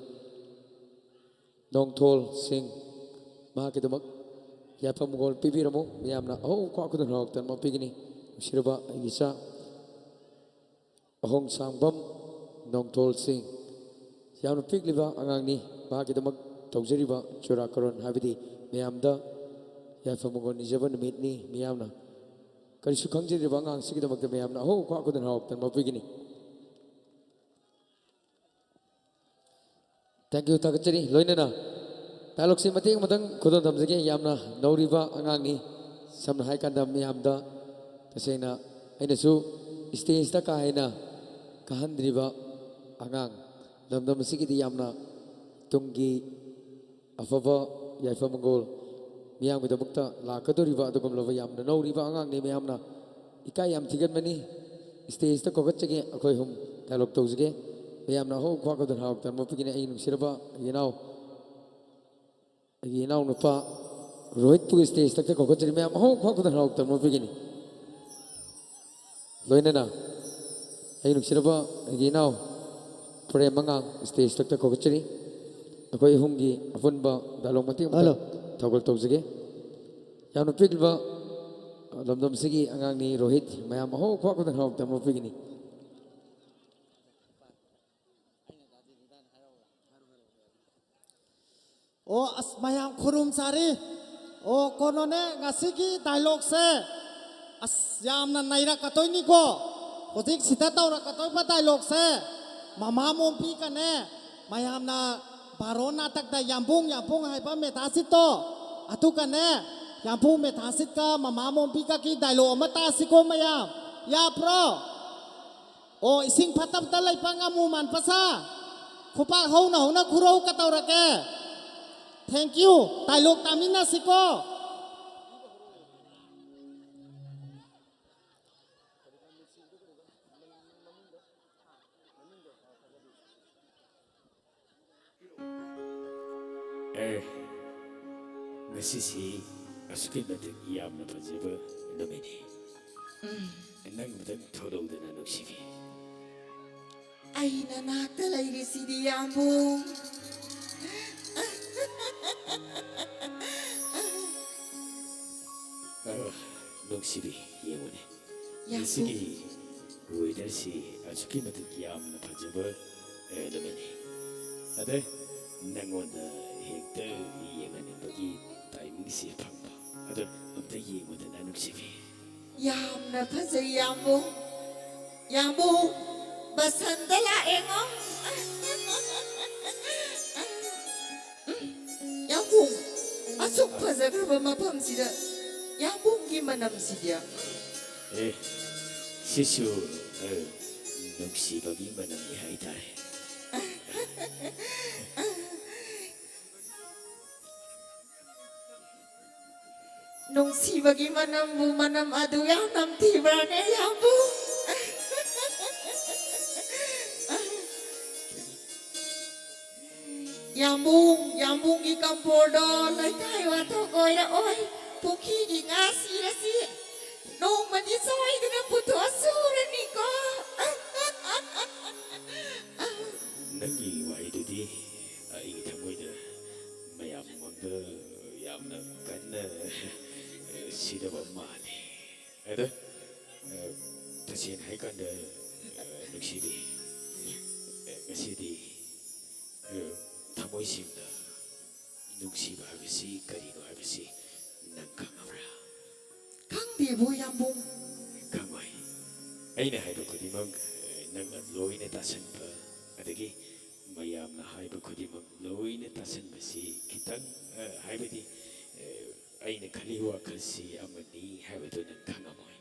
ꯅꯣꯡꯊꯣꯜ ꯁꯤꯡ, ꯃꯍꯥꯛꯀꯤꯗꯃꯛ ꯌꯥꯏꯐ ꯃꯪꯒꯣꯜ ꯄꯤꯕꯤꯔꯝꯃꯨ꯫ ꯃꯤꯌꯥꯝꯅ ꯑꯍꯧꯕ ꯈ꯭ꯋꯥ ꯈꯨꯗꯣꯜ ꯍꯔꯥꯎ ꯇꯝꯃꯛꯄꯤꯒꯅꯤ꯫ ꯅꯨꯡꯁꯤꯔꯕ ꯑꯩꯒꯤ ꯏꯆꯥ ꯑꯍꯣꯡꯁꯥꯡꯕꯝ ꯅꯣꯡꯊꯣꯜ ꯁꯤꯡ, ꯌꯥꯝꯅ ꯄꯤꯛꯂꯤꯕ ꯑꯉꯥꯡꯅꯤ꯫ ꯃꯍꯥꯛꯀꯤꯗꯃꯛ ꯇꯧꯖꯔꯤꯕ ꯆꯨꯔꯥꯀꯔꯟ ꯍꯥꯏꯕꯗꯤ ꯃꯌꯥꯝꯗ ꯌꯥꯏꯐ ꯃꯪꯒꯣꯜ ꯅꯤꯖꯕ ꯅꯨꯃꯤꯠꯅꯤ꯫ ꯃꯤꯌꯥꯝꯅ ꯀꯔꯤꯁꯨ ꯈꯪꯖꯗ꯭ꯔꯤꯕ ꯑꯉꯥꯡꯁꯤꯒꯤꯗꯃꯛꯇ ꯃꯌꯥꯝꯅ ꯑꯍꯧꯕ ꯈ꯭ꯋꯥ ꯈꯨꯗꯣꯜ ꯍꯔꯥꯎ ꯇꯝꯃꯛꯄꯤꯒꯅꯤ꯫ Thank you, ꯊꯥꯒꯠꯆꯔꯤ꯫ ꯂꯣꯏꯅꯅ ꯗꯥꯏꯂꯣꯛꯁꯤ ꯃꯇꯦꯛ ꯑꯃꯇꯪ ꯈꯨꯗꯣꯜ ꯇꯝꯖꯒꯦ꯫ ꯌꯥꯝꯅ ꯅꯧꯔꯤꯕ ꯑꯉꯥꯡꯅꯤ꯫ ꯁꯝꯅ ꯍꯥꯏ ꯀꯥꯟꯗ ꯃꯌꯥꯝꯗ ꯇꯁꯦꯡꯅ ꯑꯩꯅꯁꯨ ꯁ꯭ꯇꯦꯖꯇ ꯀꯥ ꯍꯦꯟꯅ ꯀꯥꯍꯟꯗ꯭ꯔꯤꯕ ꯑꯉꯥꯡ꯫ ꯂꯝꯗꯝ ꯑꯁꯤꯒꯤꯗꯤ ꯌꯥꯝꯅ ꯇꯨꯡꯒꯤ ꯑꯐꯕ ꯌꯥꯏꯐ ꯃꯪꯒꯣꯜ ꯃꯤꯌꯥꯝꯒꯤꯗꯃꯛꯇ ꯂꯥꯛꯀꯗꯧꯔꯤꯕ ꯑꯗꯨꯒꯨꯝꯂꯕ ꯌꯥꯝꯅ ꯅꯧꯔꯤꯕ ꯑꯉꯥꯡꯅꯤ꯫ ꯃꯌꯥꯝꯅ ꯏꯀꯥꯏ ꯌꯥꯝ ꯊꯤꯒꯟꯕꯅꯤ꯫ ꯁ꯭ꯇꯦꯖꯇ ꯀꯧꯈꯠꯆꯒꯦ꯫ ꯑꯩꯈꯣꯏ ꯑꯍꯨꯝ ꯗꯥꯏꯂꯣꯛ ꯇꯧꯖꯒꯦ꯫ ꯃꯌꯥꯝꯅ ꯑꯍꯧ ꯈ꯭ꯋꯥ ꯈꯨꯗꯣꯜ ꯍꯔꯥꯎ ꯇꯝꯕ ꯄꯤꯒꯅꯤ꯫ ꯑꯩꯒꯤ ꯅꯨꯡꯁꯤꯔꯕ ꯑꯩꯒꯤ ꯏꯅꯥꯎ, ꯑꯩꯒꯤ ꯏꯅꯥꯎꯅꯨꯄꯥ ꯔꯣꯍꯤꯠꯄꯨ ꯁ꯭ꯇꯦꯖꯇ ꯀꯧꯈꯠꯆꯔꯤ꯫ ꯃꯌꯥꯝ ꯑꯍꯧ ꯈ꯭ꯋꯥ ꯈꯨꯗꯣꯜ ꯍꯔꯥꯎ ꯇꯝꯕ ꯄꯤꯒꯅꯤ꯫ ꯂꯣꯏꯅꯅ ꯑꯩꯒꯤ ꯅꯨꯡꯁꯤꯔꯕ ꯑꯩꯒꯤ ꯏꯅꯥꯎ ꯄ꯭ꯔꯦꯝ ꯃꯉꯥꯡ ꯁ꯭ꯇꯦꯖꯇ ꯀꯧꯈꯠꯆꯔꯤ꯫ ꯑꯩꯈꯣꯏ ꯑꯍꯨꯝꯒꯤ ꯑꯄꯨꯟꯕ ꯗꯥꯏꯂꯣꯛ ꯃꯇꯦꯛ ꯑꯃꯇ ꯍꯜꯂꯣ꯫ ꯊꯧꯒꯜ ꯇꯧꯖꯒꯦ꯫ ꯌꯥꯝꯅ ꯄꯤꯛꯂꯤꯕ ꯂꯝꯗꯝꯁꯤꯒꯤ ꯑꯉꯥꯡꯅꯤ ꯔꯣꯍꯤꯠ꯫ ꯃꯌꯥꯝ ꯑꯍꯧ ꯈ꯭ꯋꯥ ꯈꯨꯗꯣꯜ ꯍꯔꯥꯎ ꯇꯝꯕ ꯄꯤꯒꯅꯤ꯫ ꯑꯣ, ꯑꯁ, ꯃꯌꯥꯝ ꯈꯨꯔꯨꯝ ꯆꯥꯔꯤ꯫ ꯑꯣ, ꯀꯩꯅꯣꯅꯦ, ꯉꯁꯤꯒꯤ ꯗꯥꯏꯂꯣꯛꯁꯦ, ꯑꯁ, ꯌꯥꯝꯅ ꯅꯩꯔꯛꯀꯗꯣꯏꯅꯤꯀꯣ꯫ ꯍꯧꯖꯤꯛ ꯁꯤꯗ ꯇꯧꯔꯛꯀꯗꯣꯏꯕ ꯗꯥꯏꯂꯣꯛꯁꯦ, ꯃꯃꯥ ꯃꯣꯝꯄꯤꯒꯅꯦ, ꯃꯌꯥꯝꯅ ꯕꯥꯔꯣ ꯅꯥꯇꯛꯇ ꯌꯥꯝꯕꯨꯡ ꯌꯥꯝꯕꯨꯡ ꯍꯥꯏꯕ ꯃꯦꯙꯥꯁꯤꯠꯇꯣ, ꯑꯗꯨꯒꯅꯦ, ꯌꯥꯝꯕꯨꯡ ꯃꯦꯙꯥꯁꯤꯠꯀ ꯃꯃꯥ ꯃꯣꯝꯄꯤꯒꯒꯤ ꯗꯥꯏꯂꯣꯛ ꯑꯃ ꯇꯥꯁꯤꯀꯣ ꯃꯌꯥꯝ꯫ ꯌꯥꯕ꯭ꯔꯣ? ꯑꯣ, ꯏꯁꯤꯡ ꯐꯠꯇꯕꯗ ꯂꯩꯕ ꯉꯥꯃꯨ ꯃꯥꯟꯕꯁꯥ, ꯈꯨꯄꯥꯛ ꯍꯧꯅ ꯍꯧꯅ ꯈꯨꯔꯧ ꯀꯇꯧꯔꯒꯦ꯫ Thank you꯫ ꯗꯥꯏꯂꯣꯛ ꯇꯥꯃꯤꯟꯅꯁꯤꯀꯣ꯫ ꯑꯦ, ꯉꯁꯤꯁꯤ ꯑꯁꯨꯛꯀꯤ ꯃꯇꯤꯛ ꯌꯥꯝꯅ ꯐꯖꯕ ꯅꯨꯃꯤꯠꯅꯤ꯫ ꯎꯝ꯫ ꯅꯪ ꯑꯃꯨꯛꯇꯪ ꯊꯣꯛꯂꯛꯎꯗꯅ, ꯅꯨꯡꯁꯤꯕꯤ꯫ ꯑꯩ ꯅꯅꯥꯛꯇ ꯂꯩꯔꯤꯁꯤꯗꯤ, ꯌꯥꯝꯕꯨ꯫ ꯑ, ꯅꯨꯡꯁꯤꯕꯤ, ꯌꯦꯡꯉꯨꯅꯦ꯫ ꯌꯥꯝꯕꯨ꯫ ꯉꯁꯤꯒꯤ ꯋꯦꯗꯔꯁꯤ ꯑꯁꯨꯛꯀꯤ ꯃꯇꯤꯛ ꯌꯥꯝꯅ ꯐꯖꯕ, ꯑꯦ, ꯅꯨꯃꯤꯠꯅꯤ꯫ ꯑꯗ ꯅꯪꯉꯣꯟꯗ ꯍꯦꯛꯇ ꯌꯦꯡꯍꯟꯅꯤꯡꯕꯒꯤ ꯇꯥꯏꯃꯤꯡꯁꯤ ꯐꯪꯕ꯫ ꯑꯗꯣ ꯑꯝꯇ ꯌꯦꯡꯉꯨꯗꯅ, ꯅꯨꯡꯁꯤꯕꯤ꯫ ꯌꯥꯝꯅ ꯐꯖꯩ, ꯌꯥꯝꯕꯨ꯫ ꯌꯥꯝꯕꯨ, ꯕꯁꯟꯇ ꯂꯥꯛꯑꯦꯉꯣ꯫ ꯐꯖꯈ꯭ꯔꯕ ꯃꯐꯝꯁꯤꯗ ꯌꯥꯝꯕꯨꯡꯒꯤ ꯃꯅꯝꯁꯤꯗꯤ꯫ ꯑꯦ, ꯁꯤꯁꯨ, ꯑꯦ, ꯅꯨꯡꯁꯤꯕꯒꯤ ꯃꯅꯝꯅꯤ ꯍꯥꯏꯇꯥꯔꯦ꯫ ꯅꯨꯡꯁꯤꯕꯒꯤ ꯃꯅꯝꯕꯨ ꯃꯅꯝ ꯑꯗꯨ ꯌꯥꯝ ꯅꯝꯊꯤꯕ꯭ꯔꯥꯅꯦ, ꯌꯥꯝꯕꯨꯡ? ꯌꯥꯝꯕꯨꯡ, ꯌꯥꯝꯕꯨꯡꯒꯤ ꯀꯝꯄꯣꯔꯗꯣ ꯂꯩꯀꯥꯏ ꯋꯥꯊꯣꯛ ꯑꯣꯏꯔꯛꯑꯣꯏ꯫ ꯄꯨꯈ꯭ꯔꯤꯒꯤ ꯉꯥ ꯁꯤꯔꯁꯤ ꯅꯣꯡꯃꯗꯤ ꯁꯣꯏꯗꯅ ꯄꯨꯊꯣꯛꯑꯁꯨꯔꯅꯤꯀꯣ꯫ ꯅꯪꯒꯤ ꯋꯥꯍꯩꯗꯨꯗꯤ ꯑꯩꯒꯤ ꯊꯃꯣꯏꯗ ꯃꯌꯥꯝ ꯃꯃꯥꯡꯗ ꯌꯥꯝꯅ ꯀꯟꯅ ꯁꯤꯗꯕ ꯃꯥꯜꯂꯤ꯫ ꯑꯗꯣ, ꯑ, ꯇꯁꯦꯡꯅ ꯍꯥꯏꯀꯥꯟꯗ, ꯑ, ꯅꯨꯡꯁꯤꯕꯤ, ꯑ, ꯉꯁꯤꯗꯤ, ꯑ, ꯊꯃꯣꯏ ꯁꯦꯡꯅ ꯅꯨꯡꯁꯤꯕ ꯍꯥꯏꯕꯁꯤ ꯀꯔꯤꯅꯣ ꯍꯥꯏꯕꯁꯤ ꯅꯪ ꯈꯪꯉꯕ꯭ꯔꯥ? ꯈꯪꯗꯦꯕꯣ, ꯌꯥꯝꯕꯨꯡ꯫ ꯈꯪꯉꯣꯏ꯫ ꯑꯩꯅ ꯍꯥꯏꯕ ꯈꯨꯗꯤꯡꯃꯛ, ꯑ, ꯅꯪꯅ ꯂꯣꯏꯅ ꯇꯥꯁꯟꯕ, ꯑꯗꯒꯤ ꯃꯌꯥꯝꯅ ꯍꯥꯏꯕ ꯈꯨꯗꯤꯡꯃꯛ ꯂꯣꯏꯅ ꯇꯥꯁꯟꯕꯁꯤ ꯈꯤꯇꯪ, ꯑ, ꯍꯥꯏꯕꯗꯤ, ꯑ, ꯑꯩꯅ ꯈꯜꯂꯤ ꯋꯥꯈꯜꯁꯤ ꯑꯃꯅꯤ ꯍꯥꯏꯕꯗꯨ ꯅꯪ ꯈꯪꯉꯝꯃꯣꯏ꯫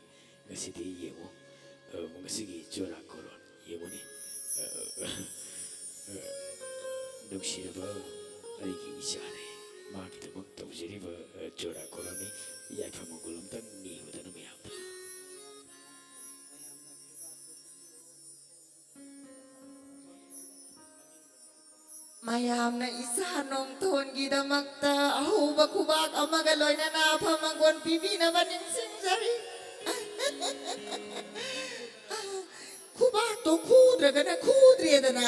ꯉꯁꯤꯗꯤ ꯌꯦꯡꯉꯨ, ꯑ, ꯉꯁꯤꯒꯤ ꯆꯨꯔꯥꯀꯣꯔꯣꯟ ꯌꯦꯡꯉꯨꯅꯦ꯫ ꯑ, ꯑ, ꯅꯨꯡꯁꯤꯔꯕ ꯑꯩꯒꯤ ꯏꯆꯥꯅꯦ, ꯃꯥꯒꯤꯗꯃꯛ ꯇꯧꯖꯔꯤꯕ, ꯑ, ꯆꯨꯔꯥꯀꯣꯔꯣꯟꯅꯤ꯫ ꯌꯥꯏꯐ ꯃꯪꯒꯣꯜ ꯑꯝꯇꯪ ꯅꯤꯌꯨꯗꯅ ꯃꯌꯥꯝꯗ꯫ ꯃꯌꯥꯝꯅ ꯏꯆꯥ ꯅꯣꯡꯊꯣꯟꯒꯤꯗꯃꯛꯇ ꯑꯍꯧꯕ ꯈꯨꯕꯥꯛ ꯑꯃꯒ ꯂꯣꯏꯅꯅ ꯑꯐ ꯃꯪꯒꯣꯜ ꯄꯤꯕꯤꯅꯕ ꯅꯤꯡꯁꯤꯡꯖꯔꯤ꯫ ꯈꯨꯕꯥꯛꯇꯣ ꯈꯨꯗ꯭ꯔꯒꯅ ꯈꯨꯗ꯭ꯔꯦꯗꯅ꯫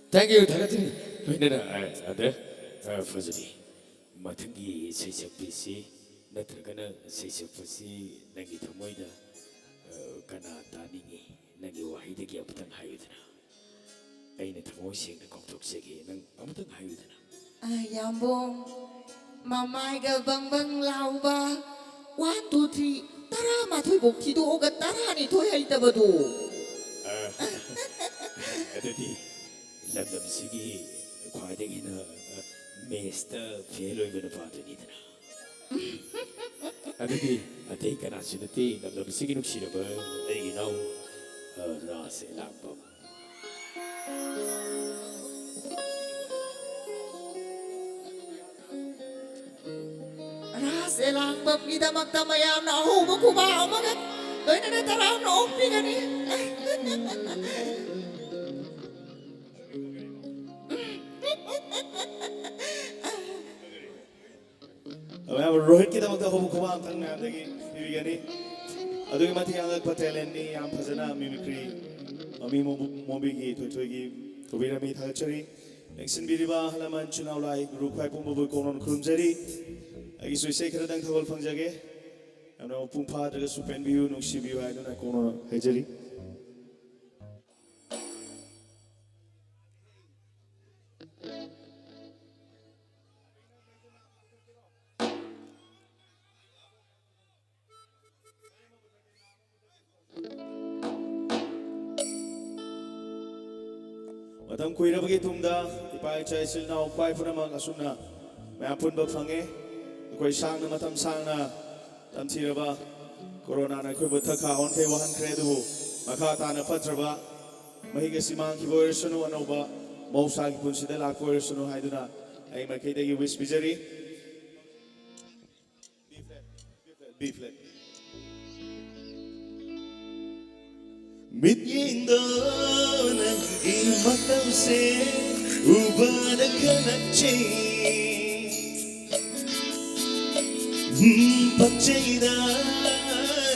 Thank you, ꯊꯥꯒꯠꯆꯔꯤ꯫ ꯂꯣꯏꯅꯅ, ꯑ, ꯑꯗ, ꯑ, ꯐꯖꯕꯤ꯫ ꯃꯊꯪꯒꯤ ꯁꯩꯁꯛꯄꯤꯁꯤ ꯅꯠꯇ꯭ꯔꯒꯅ ꯁꯩꯁꯛꯄꯁꯤ ꯅꯪꯒꯤ ꯊꯃꯣꯏꯗ, ꯑ, ꯀꯅꯥ ꯇꯥꯅꯤꯡꯉꯤ? ꯅꯪꯒꯤ ꯋꯥꯍꯩꯗꯒꯤ ꯑꯃꯨꯛꯇꯪ ꯍꯥꯏꯌꯨꯗꯅ꯫ ꯑꯩꯅ ꯊꯃꯣꯏ ꯁꯦꯡꯅ ꯀꯥꯎꯊꯣꯛꯆꯒꯦ, ꯅꯪ ꯑꯃꯨꯛꯇꯪ ꯍꯥꯏꯌꯨꯗꯅ꯫ ꯑ, ꯌꯥꯝꯕꯨꯡ, ꯃꯃꯥꯏꯒ ꯕꯪ ꯕꯪ ꯂꯥꯎꯕ, one, two, three, ꯇꯔꯥꯃꯥꯊꯣꯏ ꯐꯥꯎ ꯊꯤꯗꯣꯛꯑꯒ ꯇꯔꯥꯅꯤꯊꯣꯏ ꯍꯩꯇꯕꯗꯣ꯫ ꯑ, ꯑꯗꯨꯗꯤ ꯂꯝꯗꯝꯁꯤꯒꯤ ꯈ꯭ꯋꯥꯏꯗꯒꯤ ꯍꯦꯟꯅ, ꯑ, ꯃꯦꯁꯇ ꯐꯦꯜ ꯑꯣꯏꯕ ꯅꯨꯄꯥꯗꯨꯅꯤꯗꯅ꯫ ꯑꯗꯨꯗꯤ ꯑꯇꯩ ꯀꯅꯥꯁꯨ ꯅꯠꯇꯦ, ꯂꯝꯗꯝꯁꯤꯒꯤ ꯅꯨꯡꯁꯤꯔꯕ ꯑꯩꯒꯤ ꯏꯅꯥꯎ, ꯑ, ꯔꯥꯁ ꯑꯦꯂꯥꯡꯕꯝ꯫ ꯔꯥꯁ ꯑꯦꯂꯥꯡꯕꯝꯒꯤꯗꯃꯛꯇ ꯃꯌꯥꯝꯅ ꯑꯍꯧꯕ ꯈꯨꯕꯥꯛ ꯑꯃꯒ ꯂꯣꯏꯅꯅ ꯇꯔꯥꯝꯅ ꯑꯣꯛꯄꯤꯒꯅꯤ꯫ ꯃꯌꯥꯝ ꯔꯣꯍꯤꯠꯀꯤꯗꯃꯛꯇ ꯍꯧꯕ ꯈꯨꯕꯥꯛ ꯑꯝꯇꯪ ꯃꯌꯥꯝꯗꯒꯤ ꯄꯤꯕꯤꯒꯅꯤ꯫ ꯑꯗꯨꯛꯀꯤ ꯃꯇꯤꯛ ꯌꯥꯝꯂꯛꯄ talentꯅꯤ, ꯌꯥꯝ ꯐꯖꯅ mimicry, ꯃꯃꯤ ꯃꯣ-, ꯃꯣꯕꯤꯒꯤ ꯊꯣꯏꯊꯣꯏꯒꯤ ꯇꯧꯕꯤꯔꯝꯃꯤ, ꯊꯥꯒꯠꯆꯔꯤ꯫ ꯂꯦꯡꯁꯤꯟꯕꯤꯔꯤꯕ ꯑꯍꯜ ꯂꯃꯟ, ꯏꯆꯤꯟ ꯏꯅꯥꯎ, ꯂꯥꯏ ꯒꯨꯔꯨ ꯈ꯭ꯋꯥꯏ ꯄꯨꯝꯕꯕꯨ ꯀꯣꯡꯅꯣꯟ ꯈꯨꯔꯨꯝꯖꯔꯤ꯫ ꯑꯩꯒꯤꯁꯨ ꯏꯁꯩ ꯈꯔꯗꯪ ꯊꯥꯒꯠ ꯐꯪꯖꯒꯦ꯫ ꯌꯥꯝꯅ ꯃꯄꯨꯡ ꯐꯥꯗ꯭ꯔꯒꯁꯨ ꯄꯦꯟꯕꯤꯌꯨ, ꯅꯨꯡꯁꯤꯕꯤꯌꯨ ꯍꯥꯏꯗꯨꯅ ꯀꯣꯡꯅꯣꯟ ꯍꯥꯏꯖꯔꯤ꯫ ꯃꯇꯝ ꯀꯨꯏꯔꯕꯒꯤ ꯇꯨꯡꯗ ꯏꯄꯥ ꯏꯆꯥ ꯏꯆꯤꯜ ꯏꯅꯥꯎ ꯈ꯭ꯋꯥꯏ ꯄꯨꯝꯅꯃꯛ ꯑꯁꯨꯝꯅ ꯃꯌꯥꯝ ꯄꯨꯟꯕ ꯐꯪꯉꯦ꯫ ꯑꯩꯈꯣꯏ ꯁꯥꯡꯅ, ꯃꯇꯝ ꯁꯥꯡꯅ ꯇꯝꯊꯤꯔꯕ ꯀꯣꯔꯣꯅꯥꯅ ꯑꯩꯈꯣꯏꯕꯨ ꯊꯛ ꯈꯥ ꯑꯣꯟꯈꯩ ꯋꯥꯍꯟꯈ꯭ꯔꯦ, ꯑꯗꯨꯕꯨ ꯃꯈꯥ ꯇꯥꯅ ꯐꯠꯇ꯭ꯔꯕ ꯃꯍꯤꯛ ꯑꯁꯤ ꯃꯥꯡꯈꯤꯕ ꯑꯣꯏꯔꯁꯅꯨ, ꯑꯅꯧꯕ ꯃꯍꯧꯁꯥꯒꯤ ꯄꯨꯟꯁꯤꯗ ꯂꯥꯛꯄ ꯑꯣꯏꯔꯁꯅꯨ ꯍꯥꯏꯗꯨꯅ ꯑꯩ ꯃꯥꯏꯀꯩꯗꯒꯤ wish ꯄꯤꯖꯔꯤ꯫ B flat, B flat, B flat. ꯃꯤꯠꯌꯦꯡꯗꯣ ꯅꯪꯒꯤ ꯃꯇꯧꯁꯦ ꯎꯕꯗ ꯈꯜꯂꯛꯆꯩ꯫ ꯎꯝ, ꯄꯛꯆꯩꯗ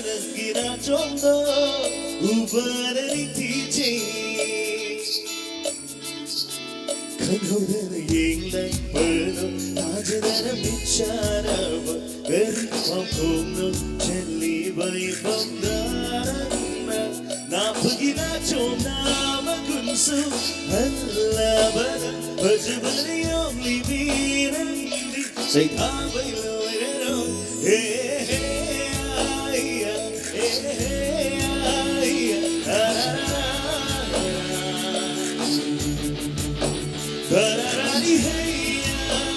ꯅꯪꯒꯤ ꯅꯥꯆꯣꯝꯗꯣ ꯎꯕꯗ ꯅꯤꯡꯊꯤꯖꯩ꯫ ꯈꯪꯍꯧꯗꯅ ꯌꯦꯡꯂꯛꯄꯗꯣ, ꯊꯥꯖꯗꯅ ꯃꯤꯠ ꯆꯥꯟꯅꯕ, ꯀꯔꯤ ꯄꯥꯎꯈꯣꯝꯅꯣ ꯆꯦꯜꯂꯤꯕ ꯏꯄꯝꯗ ꯅꯪꯅ? ꯅꯥꯄꯒꯤ ꯅꯥꯆꯣꯝ ꯅꯥꯃꯒꯨꯟꯁꯨ ꯍꯜꯂꯕꯅ, ꯐꯖꯕꯅ ꯌꯣꯝꯂꯤꯕꯤ ꯅꯪꯗꯤ ꯁꯩꯊꯥꯕꯩ ꯂꯣꯏꯔꯔꯣꯏ꯫ ꯍꯦ, ꯍꯦ, ꯑꯥꯏꯌꯥ, ꯍꯦ, ꯍꯦ, ꯑꯥꯏꯌꯥ, ꯇꯥꯔꯥꯔꯥ, ꯇꯥꯔꯥꯔꯥ, ꯇꯥꯔꯥꯔꯥꯔꯤ, ꯍꯦ, ꯌꯥ,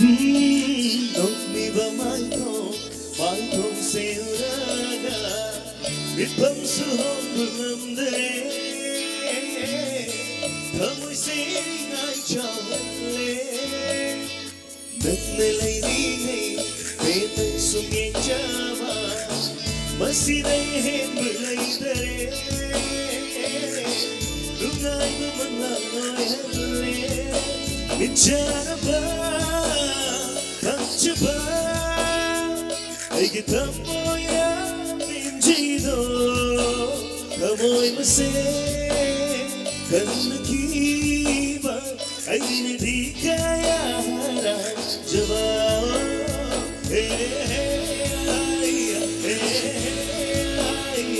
ꯅꯣꯛꯂꯤꯕ ꯃꯥꯏꯊꯣꯡ, ꯃꯥꯏꯊꯣꯡꯁꯦ ꯎꯔꯒ ꯃꯤꯠꯐꯝꯁꯨ ꯍꯣꯡꯕ ꯉꯝꯗ꯭ꯔꯦ꯫ ꯊꯃꯣꯏꯁꯦ ꯅꯤꯡꯉꯥꯏ ꯆꯥꯎꯍꯜꯂꯦ꯫ ꯅꯪꯅ ꯂꯩꯔꯤꯉꯩ ꯄꯦꯟꯅ ꯁꯨꯝ ꯌꯦꯡꯖꯕ, ꯃꯁꯤꯗꯩ ꯍꯦꯟꯕ ꯂꯩꯇꯔꯦ꯫ ꯅꯨꯡꯉꯥꯏꯕ ꯃꯪꯂꯥꯟ ꯑꯣꯏꯍꯜꯂꯦ꯫ ꯃꯤꯠꯆꯥꯟꯅꯕ, ꯈꯪꯖꯕ, ꯑꯩꯒꯤ ꯊꯃꯣꯏ ꯌꯥꯝ ꯄꯦꯟꯖꯩꯗꯣ꯫ ꯊꯃꯣꯏ ꯃꯁꯦ ꯈꯪꯅꯈꯤꯕ ꯑꯩꯅꯗꯤ ꯀꯌꯥ ꯍꯔꯥꯎꯖꯕ꯫ ꯍꯦ, ꯍꯦ, ꯍꯦ, ꯍꯦ, ꯍꯦ, ꯍꯦ, ꯍꯦ, ꯍꯦ, ꯍꯦ,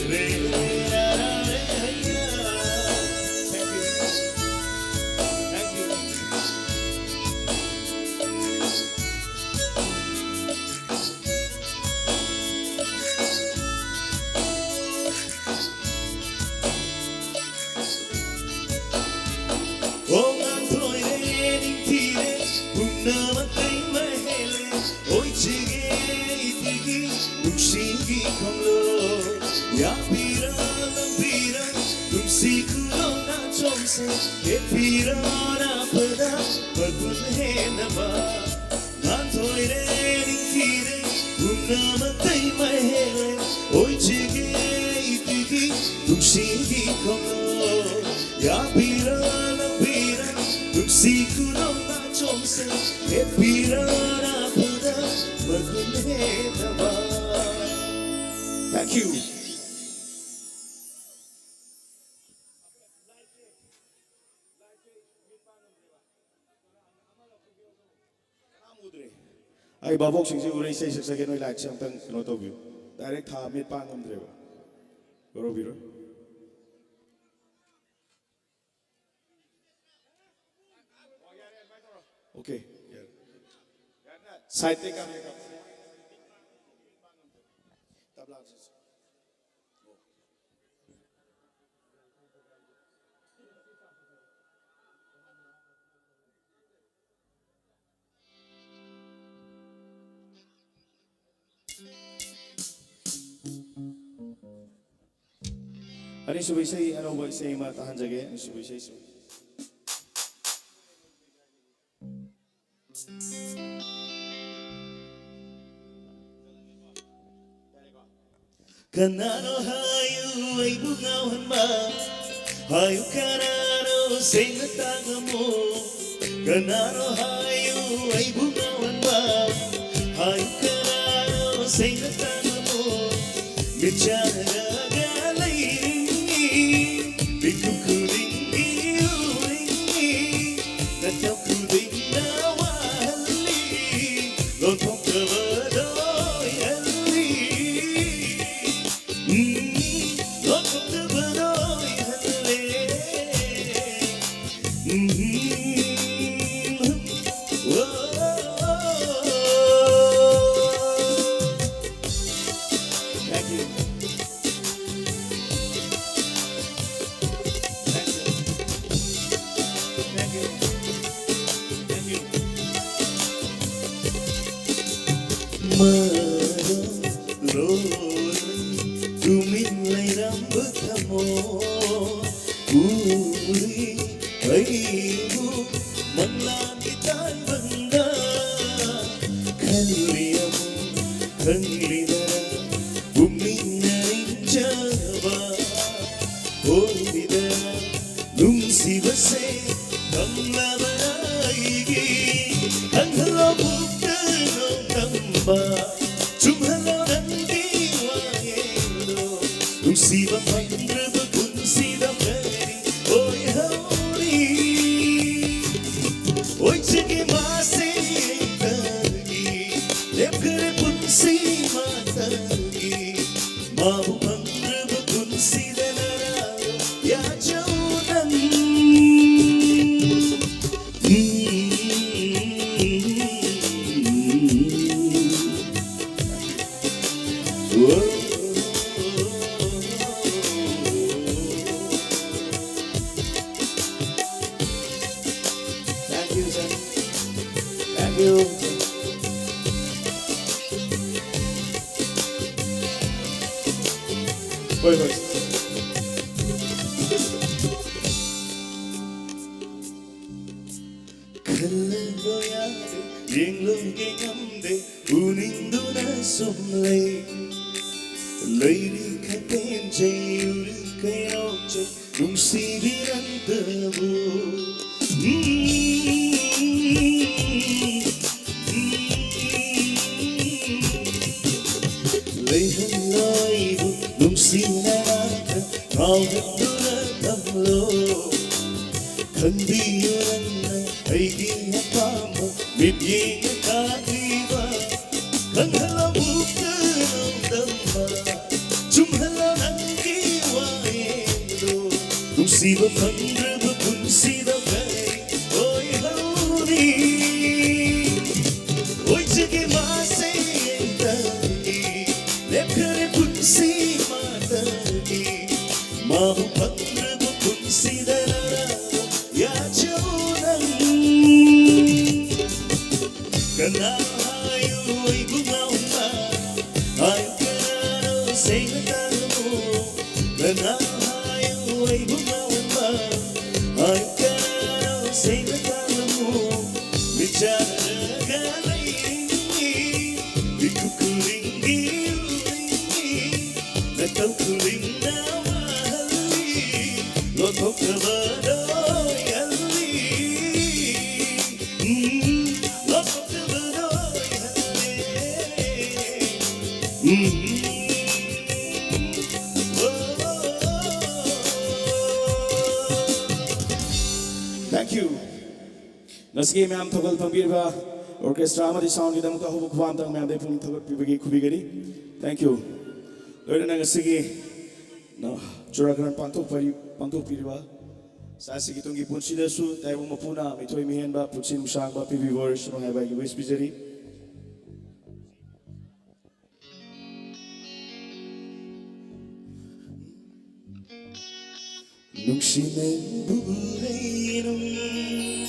ꯍꯦ, ꯍꯦ, ꯉꯥꯟꯊꯣꯏꯔꯦ, ꯅꯤꯡꯊꯤꯔꯦ, ꯄꯨꯝꯅꯃꯛ ꯂꯩꯃꯍꯦꯜꯂꯦ꯫ ꯑꯣꯏꯖꯒꯦ ꯑꯩꯒꯤ ꯅꯨꯡꯁꯤꯒꯤ ꯈꯣꯡꯂꯣꯏ꯫ ꯌꯥꯕꯤꯔ ꯂꯝꯕꯤꯔ ꯅꯨꯡꯁꯤ ꯈꯨꯗꯣꯜ ꯅꯥꯆꯣꯝꯁꯦ ꯂꯦꯞꯄꯤꯔ ꯑꯔꯥꯞꯄꯗ ꯃꯒꯨꯟ ꯍꯦꯟꯅꯕ꯫ ꯉꯥꯟꯊꯣꯏꯔꯦ, ꯅꯤꯡꯊꯤꯔꯦ, ꯄꯨꯝꯅꯃꯛꯇꯩ ꯃꯍꯦꯜꯂꯦ꯫ ꯑꯣꯏꯖꯒꯦ ꯑꯩꯒꯤ ꯅꯨꯡꯁꯤꯒꯤ ꯈꯣꯡꯂꯣꯏ꯫ ꯌꯥꯕꯤꯔ ꯂꯝꯕꯤꯔ ꯅꯨꯡꯁꯤ ꯈꯨꯗꯣꯜ ꯅꯥꯆꯣꯝꯁꯦ ꯂꯦꯞꯄꯤꯔ ꯑꯔꯥꯞꯄꯗ ꯃꯒꯨꯟ ꯍꯦꯟꯅꯕ꯫ Thank you. ꯀꯅꯥꯝ ꯎꯗ꯭ꯔꯦ꯫ ꯑꯩ ꯚꯥꯕꯣꯛꯁꯤꯡꯁꯤ ꯎꯔꯦ, ꯏꯁꯩ ꯁꯛꯆꯒꯦ, ꯅꯣꯏ ꯂꯥꯏꯠꯁꯦ ꯑꯝꯇꯪ ꯀꯩꯅꯣ ꯇꯧꯕꯤꯌꯨ꯫ ꯗꯥꯏꯔꯦꯛ ꯊꯥ ꯃꯤꯠ ꯄꯥꯡ ꯉꯝꯗ꯭ꯔꯦꯕ꯫ ꯒꯧꯔꯕꯤꯔꯣ꯫ ꯑꯣꯀꯦ꯫ ꯁꯥꯏꯠꯇꯩ ꯀꯥꯞꯀꯦ, ꯀꯥꯞꯀꯦ꯫ ꯑꯅꯤꯁꯨꯕ ꯏꯁꯩ, ꯑꯅꯧꯕ ꯏꯁꯩ ꯑꯃ ꯇꯥꯍꯟꯖꯒꯦ꯫ ꯑꯅꯤꯁꯨꯕ ꯏꯁꯩꯁꯨ꯫ ꯀꯅꯥꯅꯣ ꯍꯥꯏꯌꯨ ꯑꯩꯕꯨ ꯉꯥꯎꯍꯟꯕ? ꯍꯥꯏꯌꯨ ꯀꯅꯥꯅꯣ ꯁꯦꯡꯅ ꯇꯥꯉꯝꯃꯨ? ꯀꯅꯥꯅꯣ ꯍꯥꯏꯌꯨ ꯑꯩꯕꯨ ꯉꯥꯎꯍꯟꯕ? ꯍꯥꯏꯌꯨ ꯀꯅꯥꯅꯣ ꯁꯦꯡꯅ ꯇꯥꯉꯝꯃꯨ? ꯃꯤꯠꯆꯥꯔꯒ ꯂꯩꯔꯤꯉꯤ, ꯃꯤꯀꯨꯞ ꯈꯨꯗꯤꯡꯒꯤ ꯎꯔꯤꯉꯤ, ꯅꯇꯝ ꯈꯨꯗꯤꯡꯅ ꯋꯥꯍꯜꯂꯤ, ꯂꯣꯟꯊꯣꯛꯇꯕꯗꯣ ꯑꯣꯏꯍꯜꯂꯤ꯫ ꯎꯝ, ꯂꯣꯟꯊꯣꯛꯇꯕꯗꯣ ꯑꯣꯏꯍꯜꯂꯦ꯫ ꯎꯝ, ꯎꯝ, ꯎꯝ꯫ Thank you. Thank you. Thank you. Thank you. ꯃꯔꯝ ꯂꯣꯏꯅ ꯇꯨꯃꯤꯟ ꯂꯩꯔꯝꯕ ꯊꯃꯣꯏ ꯎꯔꯤ ꯑꯩꯕꯨ ꯃꯪꯂꯥꯟꯒꯤ ꯇꯥꯏꯕꯪꯗ ꯈꯜꯂꯤ ꯑꯃꯨꯛ ꯈꯪꯂꯤꯕ ꯄꯨꯛꯅꯤꯡꯅ ꯅꯤꯡꯖꯕ ꯑꯣꯏꯔꯤꯕ ꯅꯨꯡꯁꯤꯕꯁꯦ ꯈꯪꯂꯕ ꯑꯩꯒꯤ ꯈꯪꯍꯜꯂꯣ ꯄꯨꯛꯇ ꯅꯣꯡꯗꯝꯕ ꯆꯨꯝꯍꯜꯂꯣ ꯅꯪꯒꯤ ꯋꯥꯌꯦꯜꯗꯣ ꯅꯨꯡꯁꯤꯕ ꯐꯪꯗ꯭ꯔꯕ ꯄꯨꯟꯁꯤꯗ ꯀꯔꯤ ꯑꯣꯏꯍꯧꯔꯤ ꯑꯣꯏꯖꯒꯦ ꯃꯥꯁꯦ ꯑꯩꯇꯒꯤ ꯂꯦꯞꯈ꯭ꯔꯦ ꯄꯨꯟꯁꯤ ꯃꯥꯇꯒꯤ ꯃꯥꯕꯨ ꯐꯪꯗ꯭ꯔꯕ ꯄꯨꯟꯁꯤꯗ ꯅꯔꯥ ꯌꯥꯖꯧ ꯅꯪ꯫ Thank you, sir. Thank you. ꯍꯣꯏ, ꯍꯣꯏ꯫ ꯈꯜꯂꯒ ꯌꯥꯗꯦ, ꯌꯦꯡꯂꯨꯒꯦ ꯉꯝꯗꯦ, ꯎꯅꯤꯡꯗꯨꯅ ꯁꯨꯝ ꯂꯩ꯫ ꯂꯩꯔꯤꯈꯩ ꯄꯦꯟꯖꯩ, ꯎꯔꯤꯈꯩ ꯅꯣꯛꯆꯩ, ꯅꯨꯡꯁꯤꯕꯤ ꯅꯪꯇꯕꯨ꯫ ꯎꯝ, ꯎꯝ, ꯎꯝ꯫ ꯂꯩꯍꯜꯂꯣ ꯑꯩꯕꯨ ꯅꯨꯡꯁꯤꯅ ꯅꯥꯛꯇ, ꯉꯥꯎꯍꯟꯗꯨꯅ ꯊꯝꯂꯣ꯫ ꯈꯟꯕꯤꯌꯨ ꯅꯪꯅ ꯑꯩꯒꯤ ꯑꯄꯥꯝꯕ, ꯃꯤꯠꯌꯦꯡꯅ ꯇꯥꯛꯂꯤꯕ꯫ ꯈꯪꯍꯜꯂꯣ ꯃꯨꯛꯇ ꯅꯣꯡꯗꯝꯕ, ꯆꯨꯝꯍꯜꯂꯣ ꯅꯪꯒꯤ ꯋꯥꯌꯦꯜꯗꯣ꯫ ꯅꯨꯡꯁꯤꯕ ꯐꯪꯗ꯭ꯔꯕ ꯄꯨꯟꯁꯤꯗ ꯀꯔꯤ ꯑꯣꯏꯍꯧꯅꯤ? ꯑꯣꯏꯖꯒꯦ ꯃꯥꯁꯦ ꯑꯩꯇꯒꯤ, ꯂꯦꯞꯈꯔꯦ ꯄꯨꯟꯁꯤ ꯃꯥꯇꯒꯤ꯫ ꯃꯥꯕꯨ ꯐꯪꯗ꯭ꯔꯕ ꯄꯨꯟꯁꯤꯗ ꯌꯥꯆꯧ ꯅꯪ꯫ ꯀꯅꯥ ꯍꯥꯏꯌꯨ ꯑꯩꯕꯨ ꯉꯥꯎꯍꯟꯕ? ꯍꯥꯏꯌꯨ ꯀꯅꯥꯅꯣ ꯁꯦꯡꯅ ꯇꯥꯔꯝꯃꯨ꯫ ꯀꯅꯥ ꯍꯥꯏꯌꯨ ꯑꯩꯕꯨ ꯉꯥꯎꯍꯟꯕ? ꯍꯥꯏꯌꯨ ꯀꯅꯥꯅꯣ ꯁꯦꯡꯅ ꯇꯥꯔꯝꯃꯨ꯫ ꯃꯤꯠꯆꯥꯔꯒ ꯂꯩꯔꯤꯉꯤ ꯃꯤꯀꯨꯞ ꯈꯨꯗꯤꯡꯒꯤ ꯎꯔꯤꯉꯤ꯫ ꯅꯇꯧ ꯈꯨꯗꯤꯡꯅ ꯋꯥꯍꯜꯂꯤ, ꯂꯣꯟꯊꯣꯛꯇꯕꯗꯣ ꯌꯜꯂꯤ꯫ ꯎꯝ, ꯂꯣꯟꯊꯣꯛꯇꯕꯗꯣ ꯌꯜꯂꯤ꯫ ꯎꯝ꯫ Thank you. ꯉꯁꯤꯒꯤ ꯃꯌꯥꯝ ꯊꯧꯒꯜ ꯐꯝꯕꯤꯔꯤꯕ orchestra ꯑꯃꯗꯤ sound ꯒꯤꯗꯃꯛꯇ ꯑꯍꯧꯕ ꯈꯨꯕꯥꯝꯇꯪ ꯃꯌꯥꯝꯗ ꯄꯨꯛꯅꯤꯡ ꯊꯧꯒꯠꯄꯤꯕꯒꯤ ꯈꯨꯕꯤꯒꯅꯤ꯫ Thank you. ꯂꯣꯏꯅꯅ ꯉꯁꯤꯒꯤ ꯅ-, ꯆꯨꯔꯥꯀꯔꯟ ꯄꯥꯡꯊꯣꯛꯄ-, ꯄꯥꯡꯊꯣꯛꯄꯤꯔꯤꯕ ꯁꯥꯁꯤꯒꯤ ꯇꯨꯡꯒꯤ ꯄꯨꯟꯁꯤꯗꯁꯨ ꯇꯥꯏꯕꯪ ꯃꯄꯨꯅ ꯃꯤꯊꯣꯏ ꯃꯤꯍꯦꯟꯕ ꯄꯨꯟꯁꯤ ꯅꯨꯡꯁꯥꯡꯕ ꯄꯤꯕꯤꯕ ꯑꯣꯏꯔꯁꯅꯨ ꯍꯥꯏꯕ ꯑꯩꯒꯤ wish ꯄꯤꯖꯔꯤ꯫ ꯅꯨꯡꯁꯤ ꯅꯪꯕꯨ ꯎꯔꯦ ꯅꯨꯡ-,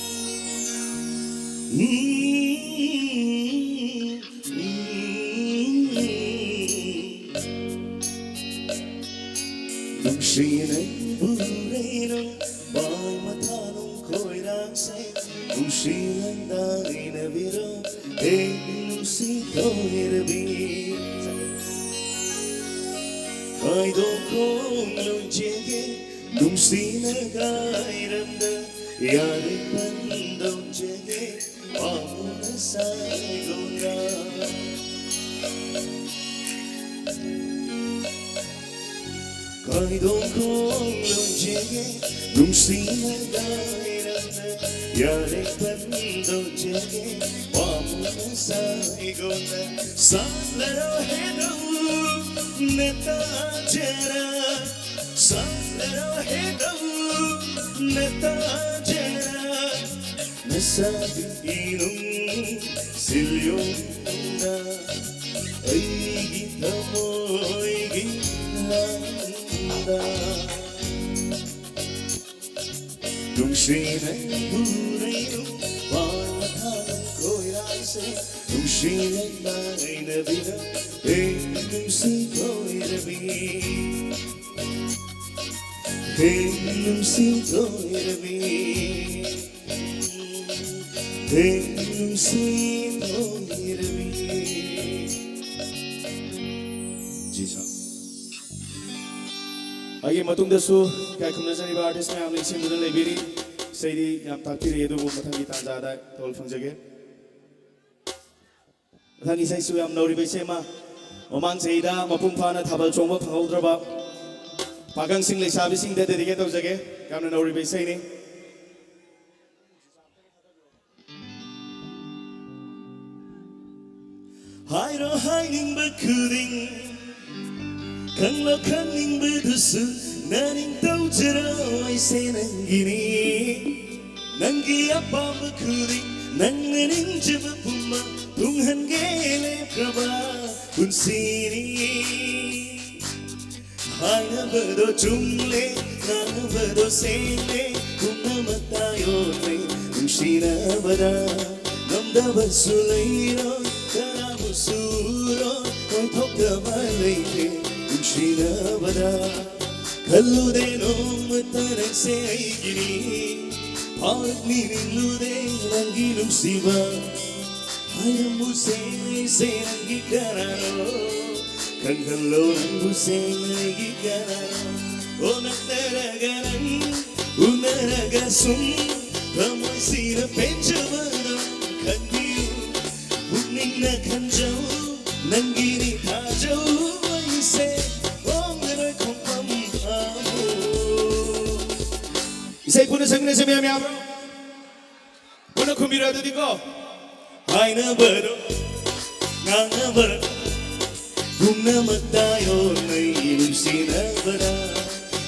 ꯅꯨꯡꯁꯤ ꯅꯪꯕꯨ ꯎꯔꯦ ꯅꯨꯡ-, ꯃꯥꯏ ꯃꯊꯥ ꯅꯨꯡ ꯈꯣꯏꯔ ꯅꯨꯡꯁꯤꯅ ꯉꯥꯏꯅꯕꯤꯔꯣ, ꯍꯦ ꯅꯨꯡꯁꯤ ꯀꯣꯏꯔꯕꯤ꯫ ꯀꯥꯏꯗꯣ ꯈꯣꯡ ꯂꯣꯏꯖꯒꯦ, ꯅꯨꯡꯁꯤꯅ ꯉꯥꯏꯔꯝꯗ ꯌꯥꯔꯦ ꯄꯟꯗꯧꯖꯒꯦ, ꯄꯥꯝꯕꯅ ꯁꯥꯏꯒꯣꯟꯗ꯫ ꯀꯥꯏꯗꯣ ꯈꯣꯡ ꯂꯣꯏꯖꯒꯦ, ꯅꯨꯡꯁꯤꯅ ꯉꯥꯏꯔꯝꯗ ꯌꯥꯔꯦ ꯄꯟꯗꯧꯖꯒꯦ, ꯄꯥꯝꯕꯅ ꯁꯥꯏꯒꯣꯟꯗ꯫ ꯁꯥꯠꯂꯔꯣ ꯍꯦꯗꯧ ꯅꯇꯥꯖꯔ, ꯁꯥꯠꯂꯔꯣ ꯍꯦꯗꯧ ꯅꯇꯥꯖꯔ꯫ ꯅꯁꯥꯒꯤ ꯏꯅꯨꯡ ꯁꯤꯜꯌꯣꯡꯗ ꯑꯩꯒꯤ ꯊꯃꯣꯏꯒꯤ ꯂꯥꯡꯗ꯫ ꯅꯨꯡꯁꯤꯅ ꯄꯨꯔꯩꯅꯨ ꯄꯥꯟ ꯃꯊꯥ ꯈꯣꯏꯔꯥꯡꯁꯦ, ꯅꯨꯡꯁꯤꯅ ꯉꯥꯏꯅꯕꯤꯔ ꯍꯦ ꯅꯨꯡꯁꯤ ꯀꯣꯏꯔꯕꯤ꯫ ꯍꯦ ꯅꯨꯡꯁꯤ ꯀꯣꯏꯔꯕꯤ꯫ ꯍꯦ ꯅꯨꯡꯁꯤ ꯀꯣꯏꯔꯕꯤ꯫ ꯖꯤ ꯁꯥ꯫ ꯑꯩꯒꯤ ꯃꯇꯨꯡꯗꯁꯨ ꯏꯀꯥꯏ ꯈꯨꯝꯅꯖꯔꯤꯕ artist ꯃꯌꯥꯝꯅ ꯏꯁꯤꯡꯗꯨꯅ ꯂꯩꯕꯤꯔꯤ꯫ ꯏꯁꯩꯗꯤ ꯌꯥꯝ ꯇꯥꯛꯄꯤꯔꯛꯏ, ꯑꯗꯨꯕꯨ ꯃꯊꯪꯒꯤ ꯇꯥꯟꯖꯥꯗ ꯊꯧꯒꯜ ꯐꯪꯖꯒꯦ꯫ ꯃꯊꯪꯒꯤ ꯏꯁꯩꯁꯨ ꯌꯥꯝ ꯅꯧꯔꯤꯕ ꯏꯁꯩ ꯑꯃ, ꯃꯃꯥꯡ ꯆꯍꯤꯗ ꯃꯄꯨꯡ ꯐꯥꯅ ꯊꯥꯕꯜ ꯆꯣꯡꯕ ꯐꯪꯍꯧꯗ꯭ꯔꯕ ꯄꯥꯈꯪꯁꯤꯡ ꯂꯩꯁꯥꯕꯤꯁꯤꯡꯗ dedicate ꯇꯧꯖꯒꯦ꯫ ꯌꯥꯝꯅ ꯅꯧꯔꯤꯕ ꯏꯁꯩꯅꯤ꯫ ꯍꯥꯏꯔꯣ ꯍꯥꯏꯅꯤꯡꯕ ꯈꯨꯗꯤꯡ, ꯈꯪꯂꯣ ꯈꯪꯅꯤꯡꯕꯗꯨꯁꯨ, ꯅꯅꯤꯡ ꯇꯧꯖꯔꯣ, ꯑꯩꯁꯦ ꯅꯪꯒꯤꯅꯤ꯫ ꯅꯪꯒꯤ ꯑꯄꯥꯝꯕ ꯈꯨꯗꯤꯡ, ꯅꯪꯅ ꯅꯤꯡꯖꯕ ꯄꯨꯝꯕ, ꯇꯨꯡꯍꯟꯒꯦ ꯂꯦꯞꯈ꯭ꯔꯕ ꯄꯨꯟꯁꯤꯅꯤ꯫ ꯍꯥꯏꯅꯕꯗꯣ ꯆꯨꯝꯂꯦ, ꯉꯥꯡꯅꯕꯗꯣ ꯁꯦꯡꯂꯦ, ꯄꯨꯝꯅꯃꯛ ꯇꯥꯏꯌꯣꯟꯂꯦ, ꯅꯨꯡꯁꯤꯅꯕꯗ ꯉꯝꯗꯕꯁꯨ ꯂꯩꯔꯣꯏ, ꯀꯅꯥꯕꯨꯁꯨ ꯎꯔꯣꯏ, ꯑꯣꯏꯊꯣꯛꯇꯕ ꯂꯩꯇꯦ ꯅꯨꯡꯁꯤꯅꯕꯗ꯫ ꯈꯜꯂꯨꯗꯦ ꯅꯣꯡꯃꯇ ꯅꯪꯁꯦ ꯑꯩꯒꯤꯅꯤ, ꯄꯥꯎꯔꯛ ꯅꯤꯡꯂꯨꯗꯦ ꯅꯪꯒꯤ ꯅꯨꯡꯁꯤꯕ, ꯍꯥꯏꯔꯝꯃꯨꯁꯦ ꯑꯩꯁꯦ ꯅꯪꯒꯤ ꯀꯅꯥꯅꯣ? ꯈꯪꯍꯜꯂꯣ ꯅꯪꯕꯨꯁꯦ ꯑꯩꯒꯤ ꯀꯅꯥꯅꯣ? ꯑꯣ ꯅꯛꯅꯔꯒ ꯅꯪ ꯎꯅꯔꯒ ꯁꯨꯝ ꯊꯃꯣꯏꯁꯤꯅ ꯄꯦꯟꯖꯕꯗꯣ ꯈꯟꯕꯤꯌꯨ꯫ ꯄꯨꯛꯅꯤꯡꯅ ꯈꯟꯖꯧ ꯅꯪꯒꯤꯅꯤ ꯊꯥꯖꯧ ꯑꯩꯁꯦ ꯍꯣꯡꯂꯔꯣꯏ ꯈꯣꯡꯐꯝ ꯑꯃꯨꯛ꯫ ꯏꯁꯩ ꯄꯨꯟꯅ ꯁꯛꯃꯤꯟꯅꯁꯦ ꯃꯌꯥꯝ ꯌꯥꯕ꯭ꯔꯣ? ꯄꯨꯟꯅ ꯈꯨꯝꯕꯤꯔꯣ ꯑꯗꯨꯗꯤꯀꯣ꯫ ꯍꯥꯏꯅꯕꯔꯣ ꯉꯥꯡꯅꯕꯔꯣ ꯄꯨꯝꯅꯃꯛ ꯇꯥꯌꯣ ꯅꯪꯒꯤ ꯅꯨꯡꯁꯤꯅꯕꯗ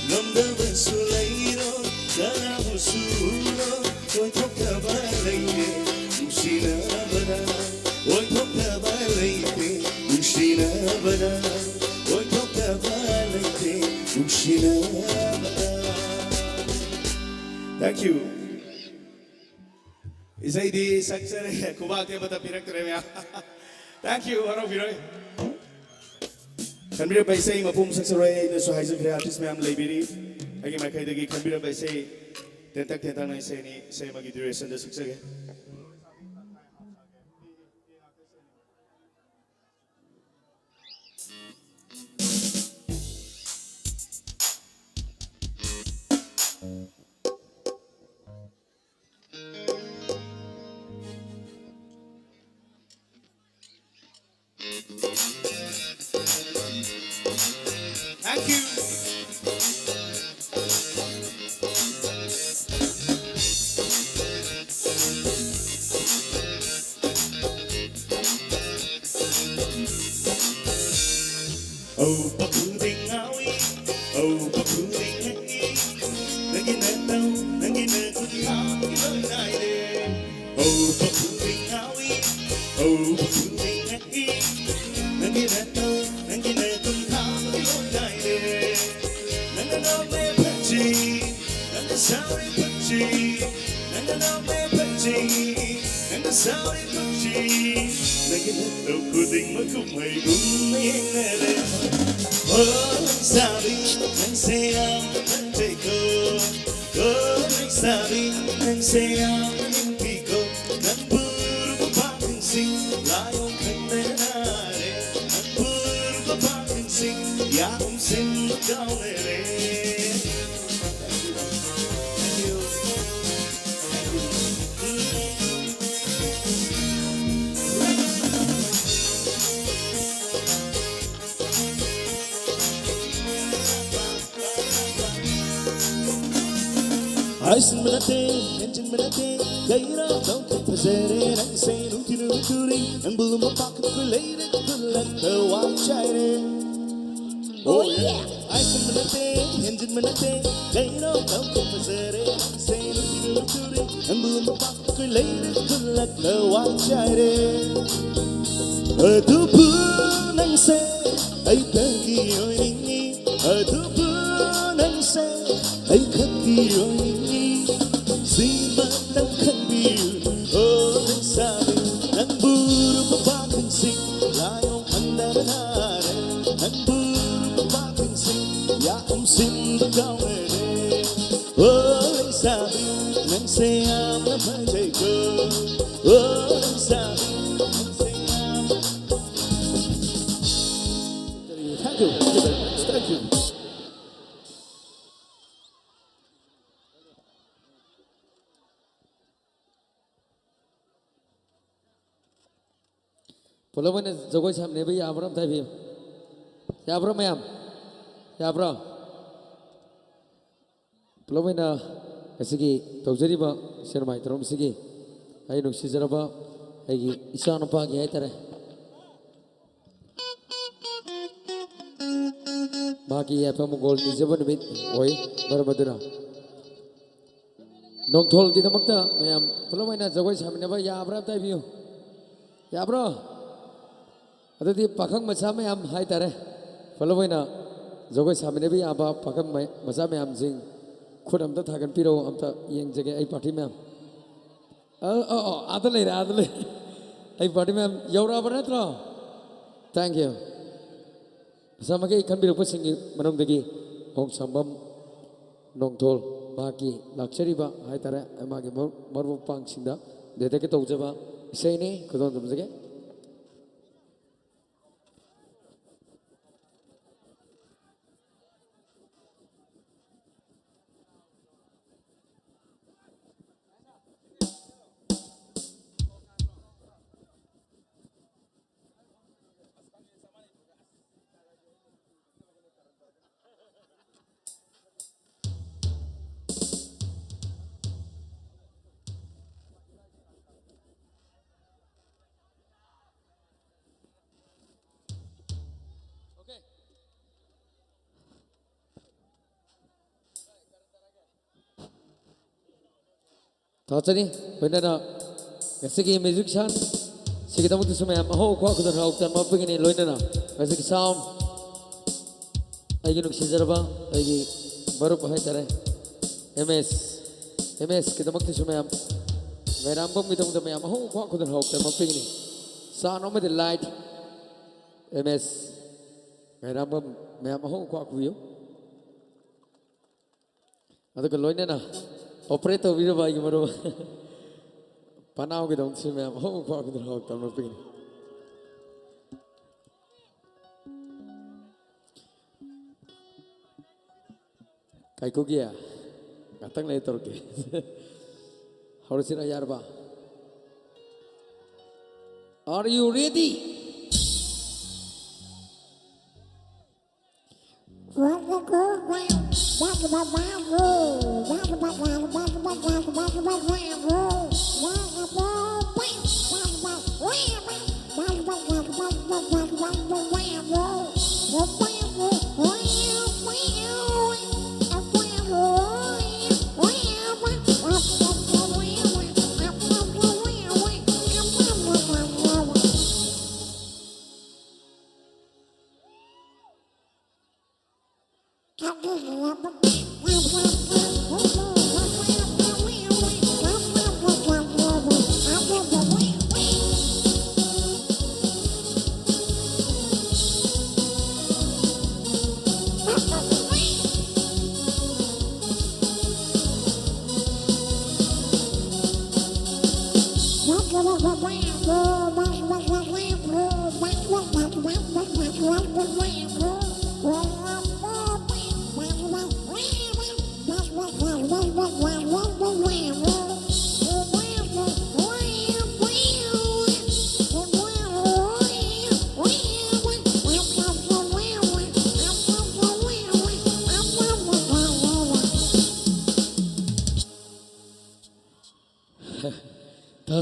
ꯉꯝꯗꯕꯁꯨ ꯂꯩꯔꯣ ꯀꯅꯥꯕꯨꯁꯨ ꯎꯔꯣ ꯑꯣꯏꯊꯣꯛꯇꯕ ꯂꯩꯇꯦ ꯅꯨꯡꯁꯤꯅꯕꯗ ꯑꯣꯏꯊꯣꯛꯇꯕ ꯂꯩꯇꯦ ꯅꯨꯡꯁꯤꯅꯕꯗ ꯑꯣꯏꯊꯣꯛꯇꯕ ꯂꯩꯇꯦ ꯅꯨꯡꯁꯤꯅꯕꯗ꯫ Thank you. ꯏꯁꯩꯗꯤ ꯁꯛꯆꯔꯦ, ꯈꯨꯕꯥꯛꯇꯤ ꯑꯃꯠꯇ ꯄꯤꯔꯛꯇ꯭ꯔꯦ ꯃꯌꯥꯝ꯫ Thank you, ꯍꯔꯥꯎꯕꯤꯔꯣꯏ꯫ ꯈꯟꯕꯤꯔꯕ ꯏꯁꯩ ꯃꯄꯨꯝ ꯁꯛꯆꯔꯣꯏ, ꯑꯩꯅꯁꯨ ꯍꯥꯏꯖꯈ꯭ꯔꯦ, artist ꯃꯌꯥꯝ ꯂꯩꯕꯤꯔꯤ꯫ ꯑꯩꯒꯤ ꯃꯥꯏꯀꯩꯗꯒꯤ ꯈꯟꯕꯤꯔꯕ ꯏꯁꯩ ꯇꯦꯟꯇꯛ ꯇꯦꯟꯇꯛꯅ ꯏꯁꯩ ꯑꯅꯤ, ꯏꯁꯩ ꯑꯃꯒꯤ durationꯗ ꯁꯛꯆꯒꯦ꯫ Thank you. Oh, pakuling awi, oh, pakuling awi. Naging nataw, naging nagkutang, ibang naire. Oh, pakuling awi, oh, pakuling awi. Naging nataw, naging nagkutang, ibang naire. Nanganong may panji, nangasaway panji. Nanganong may panji, nangasaway panji. Naging nataw, kuling magkumay, kumay na rin. Oh, ang sabi ng sayang ng panji ko. Oh, ang ꯇꯥꯕꯤ, ꯅꯪꯁꯦ ꯌꯥꯝꯅ ꯅꯨꯡꯁꯤꯀꯣ, ꯅꯪꯕꯨ ꯎꯔꯨꯕ ꯄꯥꯈꯪꯁꯤꯡ ꯂꯥꯏꯑꯣꯡ ꯈꯪꯗꯅ ꯅꯥꯔꯦ, ꯅꯪꯕꯨ ꯎꯔꯨꯕ ꯄꯥꯈꯪꯁꯤꯡ ꯌꯥꯝ ꯁꯤꯟꯕ ꯀꯥꯎꯅꯔꯦ꯫ ꯍꯥꯏꯁꯤꯟꯕ ꯅꯠꯇꯦ, ꯍꯦꯟꯖꯤꯟꯕ ꯅꯠꯇꯦ, ꯀꯩꯅꯣ ꯇꯧꯈꯤ ꯐꯖꯔꯦ ꯅꯪꯁꯦ ꯅꯨꯡꯊꯤꯜ ꯅꯨꯃꯤꯠꯇꯨꯔꯤ ꯅꯪꯕꯨ ꯂꯨꯝꯕ ꯄꯥꯈꯠꯄ ꯂꯩꯔꯦ ꯈꯨꯜꯂꯛꯇ ꯋꯥ ꯆꯥꯏꯔꯦ꯫ Oh yeah! ꯍꯥꯏꯁꯤꯟꯕ ꯅꯠꯇꯦ, ꯍꯦꯟꯖꯤꯟꯕ ꯅꯠꯇꯦ, ꯀꯩꯅꯣ ꯇꯧꯈꯤ ꯐꯖꯔꯦ ꯅꯪꯁꯦ ꯅꯨꯡꯊꯤꯜ ꯅꯨꯃꯤꯠꯇꯨꯔꯤ ꯅꯪꯕꯨ ꯂꯨꯝꯕ ꯄꯥꯈꯠꯄ ꯂꯩꯔꯦ ꯈꯨꯜꯂꯛꯇ ꯋꯥ ꯆꯥꯏꯔꯦ꯫ ꯑꯗꯨꯕꯨ ꯅꯪꯁꯦ ꯑꯩꯇꯒꯤ ꯑꯣꯏꯅꯤꯡꯉꯤ, ꯑꯗꯨꯕꯨ ꯅꯪꯁꯦ ꯑꯩꯈꯛꯀꯤ ꯑꯣꯏꯅꯤꯡꯉꯤ꯫ ꯁꯤꯃꯇꯪ ꯈꯟꯕꯤꯌꯨ, ꯑꯣ ꯂꯩꯁꯥꯕꯤ, ꯅꯪꯕꯨ ꯎꯔꯨꯕ ꯄꯥꯈꯪꯁꯤꯡ ꯂꯥꯏꯑꯣꯡ ꯈꯪꯗꯅ ꯅꯥꯔꯦ, ꯅꯪꯕꯨ ꯎꯔꯨꯕ ꯄꯥꯈꯪꯁꯤꯡ ꯌꯥꯝ ꯁꯤꯟꯕ ꯀꯥꯎꯅꯔꯦ꯫ ꯑꯣ ꯂꯩꯁꯥꯕꯤ, ꯅꯪꯁꯦ ꯌꯥꯝꯅ ꯐꯖꯩꯀꯣ꯫ ꯑꯣ ꯂꯩꯁꯥꯕꯤ, ꯅꯪꯁꯦ ꯌꯥꯝꯅ Thank you. Thank you very much. Thank you. ꯄꯨꯂꯞ ꯑꯣꯏꯅ ꯖꯒꯣꯏ ꯁꯥꯃꯤꯟꯅꯕ ꯌꯥꯕ꯭ꯔꯥ ꯑꯝꯇ ꯍꯥꯏꯕꯤꯌꯨ꯫ ꯌꯥꯕ꯭ꯔꯣ ꯃꯌꯥꯝ? ꯌꯥꯕ꯭ꯔꯣ? ꯄꯨꯂꯞ ꯑꯣꯏꯅ ꯉꯁꯤꯒꯤ ꯇꯧꯖꯔꯤꯕ ꯁꯦꯟꯃꯥꯏ ꯊꯧꯔꯝꯁꯤꯒꯤ ꯑꯩ ꯅꯨꯡꯁꯤꯖꯔꯕ ꯑꯩꯒꯤ ꯏꯆꯥꯅꯨꯄꯥꯒꯤ ꯍꯥꯏꯇꯥꯔꯦ, ꯃꯍꯥꯛꯀꯤ ꯌꯥꯏꯐ ꯃꯪꯒꯣꯜ ꯅꯤꯖꯕ ꯅꯨꯃꯤꯠ ꯑꯣꯏ꯫ ꯃꯔꯝ ꯑꯗꯨꯅ ꯅꯣꯡꯊꯣꯜꯒꯤꯗꯃꯛꯇ ꯃꯌꯥꯝ ꯄꯨꯂꯞ ꯑꯣꯏꯅ ꯖꯒꯣꯏ ꯁꯥꯃꯤꯟꯅꯕ ꯌꯥꯕ꯭ꯔꯥ ꯑꯝꯇ ꯍꯥꯏꯕꯤꯌꯨ꯫ ꯌꯥꯕ꯭ꯔꯣ? ꯑꯗꯨꯗꯤ ꯄꯥꯈꯪ ꯃꯆꯥ ꯃꯌꯥꯝ ꯍꯥꯏꯇꯥꯔꯦ, ꯄꯨꯂꯞ ꯑꯣꯏꯅ ꯖꯒꯣꯏ ꯁꯥꯃꯤꯟꯅꯕ ꯌꯥꯕ ꯄꯥꯈꯪ ꯃ-, ꯃꯆꯥ ꯃꯌꯥꯝꯁꯤꯡ ꯈꯨꯠ ꯑꯝꯇ ꯊꯥꯒꯠꯄꯤꯔꯛꯑꯣ, ꯑꯝꯇ ꯌꯦꯡꯖꯒꯦ ꯑꯩ ꯄꯥꯔꯇꯤ ꯃꯌꯥꯝ꯫ ꯑ, ꯑ, ꯑ, ꯑꯥꯗ ꯂꯩꯔꯦ, ꯑꯥꯗ ꯂꯩꯔꯦ꯫ ꯑꯩ ꯄꯥꯔꯇꯤ ꯃꯌꯥꯝ ꯌꯧꯔꯛꯑꯕ ꯅꯠꯇ꯭ꯔꯣ? Thank you. ꯃꯁꯥ ꯃꯈꯩ ꯈꯟꯕꯤꯔꯛꯄꯁꯤꯡꯒꯤ ꯃꯅꯨꯡꯗꯒꯤ ꯑꯍꯣꯡꯁꯥꯡꯕꯝ ꯅꯣꯡꯊꯣꯜ ꯃꯍꯥꯛꯀꯤ ꯂꯥꯛꯆꯔꯤꯕ ꯍꯥꯏꯇꯥꯔꯦ, ꯃꯥꯒꯤ ꯃꯔꯨꯞ ꯃꯔꯨꯞ ꯃꯄꯥꯡꯁꯤꯡꯗ dedicated ꯇꯧꯖꯕ ꯏꯁꯩꯅꯤ꯫ ꯈꯨꯗꯣꯜ ꯇꯝꯖꯒꯦ꯫ ꯊꯥꯒꯠꯆꯔꯤ꯫ ꯂꯣꯏꯅꯅ ꯉꯁꯤꯒꯤ musician ꯁꯤꯒꯤꯗꯃꯛꯇꯁꯨ ꯃꯌꯥꯝ ꯑꯍꯧ ꯑꯈꯨꯋꯥ ꯈꯨꯗꯣꯜ ꯍꯔꯥꯎ ꯇꯝꯕ ꯄꯤꯒꯅꯤ꯫ ꯂꯣꯏꯅꯅ ꯉꯁꯤꯒꯤ sound ꯑꯩꯒꯤ ꯅꯨꯡꯁꯤꯖꯔꯕ ꯑꯩꯒꯤ ꯃꯔꯨꯞ ꯍꯥꯏꯇꯥꯔꯦ, ꯑꯦꯝ ꯑꯦꯁ, ꯑꯦꯝ ꯑꯦꯁꯀꯤꯗꯃꯛꯇꯁꯨ ꯃꯌꯥꯝ, ꯃꯩꯔꯥꯝꯕꯝꯒꯤꯗꯃꯛꯇ ꯃꯌꯥꯝ ꯑꯍꯧ ꯑꯈꯨꯋꯥ ꯈꯨꯗꯣꯜ ꯍꯔꯥꯎ ꯇꯝꯕ ꯄꯤꯒꯅꯤ꯫ Sound ꯑꯃꯗꯤ light, ꯑꯦꯝ ꯑꯦꯁ ꯃꯩꯔꯥꯝꯕꯝ, ꯃꯌꯥꯝ ꯑꯍꯧ ꯑꯈꯨꯋꯥ ꯈꯨꯕꯤꯌꯨ꯫ ꯑꯗꯨꯒ ꯂꯣꯏꯅꯅ operate ꯇꯧꯕꯤꯔꯕ ꯑꯩꯒꯤ ꯃꯔꯨꯞ ꯄꯅꯥꯎꯒꯤꯗꯃꯛꯇꯁꯨ ꯃꯌꯥꯝ ꯑꯍꯧ ꯑꯈꯨꯋꯥ ꯈꯨꯗꯣꯜ ꯍꯔꯥꯎ ꯇꯝꯕ ꯄꯤꯒꯅꯤ꯫ ꯀꯥꯏꯀꯨꯒꯤ ꯉꯥꯛꯇꯪ ꯂꯩ ꯇꯧꯔꯛꯀꯦ꯫ ꯍꯧꯔꯁꯤꯔ ꯌꯥꯔꯕ? Are you ready?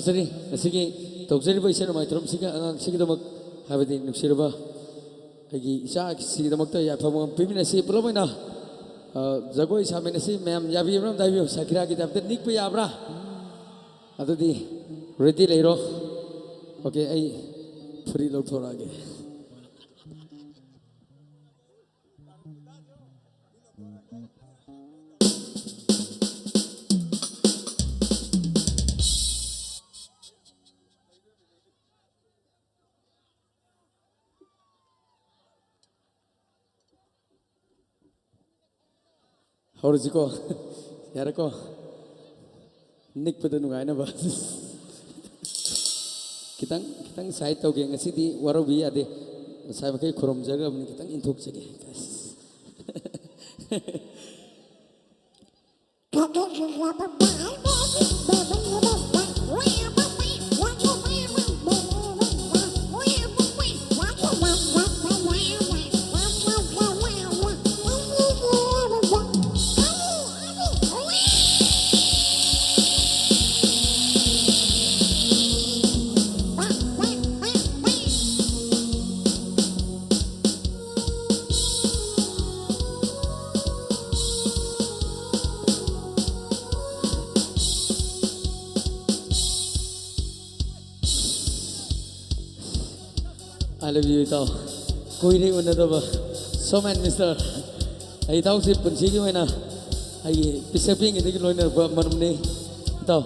ꯊꯥꯖꯔꯤ꯫ ꯉꯁꯤꯒꯤ ꯇꯧꯖꯔꯤꯕ ꯏꯁꯩ ꯅꯣꯡꯃꯥꯏ ꯊꯧꯔꯝꯁꯤꯒ ꯑꯉꯥꯡꯁꯤꯒꯤꯗꯃꯛ, ꯍꯥꯏꯕꯗꯤ ꯅꯨꯡꯁꯤꯔꯕ ꯑꯩꯒꯤ ꯏꯆꯥꯁꯤꯒꯤꯗꯃꯛꯇ ꯌꯥꯏꯐꯕ ꯑꯃ ꯄꯤꯃꯤꯟꯅꯁꯤ꯫ ꯄꯨꯂꯞ ꯑꯣꯏꯅ, ꯑ, ꯖꯒꯣꯏ ꯁꯥꯃꯤꯟꯅꯁꯤ꯫ ꯃꯌꯥꯝ ꯌꯥꯕꯤꯕ꯭ꯔꯥ? ꯑꯝꯇ ꯍꯥꯏꯕꯤꯌꯨ꯫ ꯁꯀꯤꯔꯥꯒꯤ ꯇꯥꯏꯞꯇ ꯅꯤꯛꯄ ꯌꯥꯕ꯭ꯔꯥ? ꯑꯗꯨꯗꯤ ready ꯂꯩꯔꯣ꯫ OK, ꯑꯩ ꯐꯨꯔꯤꯠ ꯂꯧꯊꯣꯔꯛꯑꯒꯦ꯫ ꯍꯧꯔꯁꯤꯀꯣ꯫ ꯌꯥꯔꯦꯀꯣ꯫ ꯅꯤꯛꯄꯗ ꯅꯨꯡꯉꯥꯏꯅꯕ꯫ ꯈꯤꯇꯪ, ꯈꯤꯇꯪ side ꯇꯧꯒꯦ꯫ ꯉꯁꯤꯗꯤ ꯋꯥꯔꯧꯕꯤ ꯌꯥꯗꯦ꯫ ꯉꯁꯥꯏ ꯃꯈꯩ ꯈꯨꯔꯨꯝꯖꯈ꯭ꯔꯕꯅꯤ, ꯈꯤꯇꯪ ꯏꯟꯊꯣꯛꯆꯒꯦ꯫ I love you, ꯏꯇꯥꯎ꯫ ꯀꯨꯏꯔꯦ ꯎꯅꯗꯕ꯫ So man, mister꯫ ꯑꯩ ꯏꯇꯥꯎꯁꯤ ꯄꯨꯟꯁꯤꯒꯤ ꯑꯣꯏꯅ ꯑꯩꯒꯤ ꯄꯤꯁꯛ ꯄꯤꯛꯏꯉꯩꯗꯒꯤ ꯂꯣꯏꯅꯔꯛꯄ ꯃꯔꯨꯞꯅꯤ꯫ ꯏꯇꯥꯎ,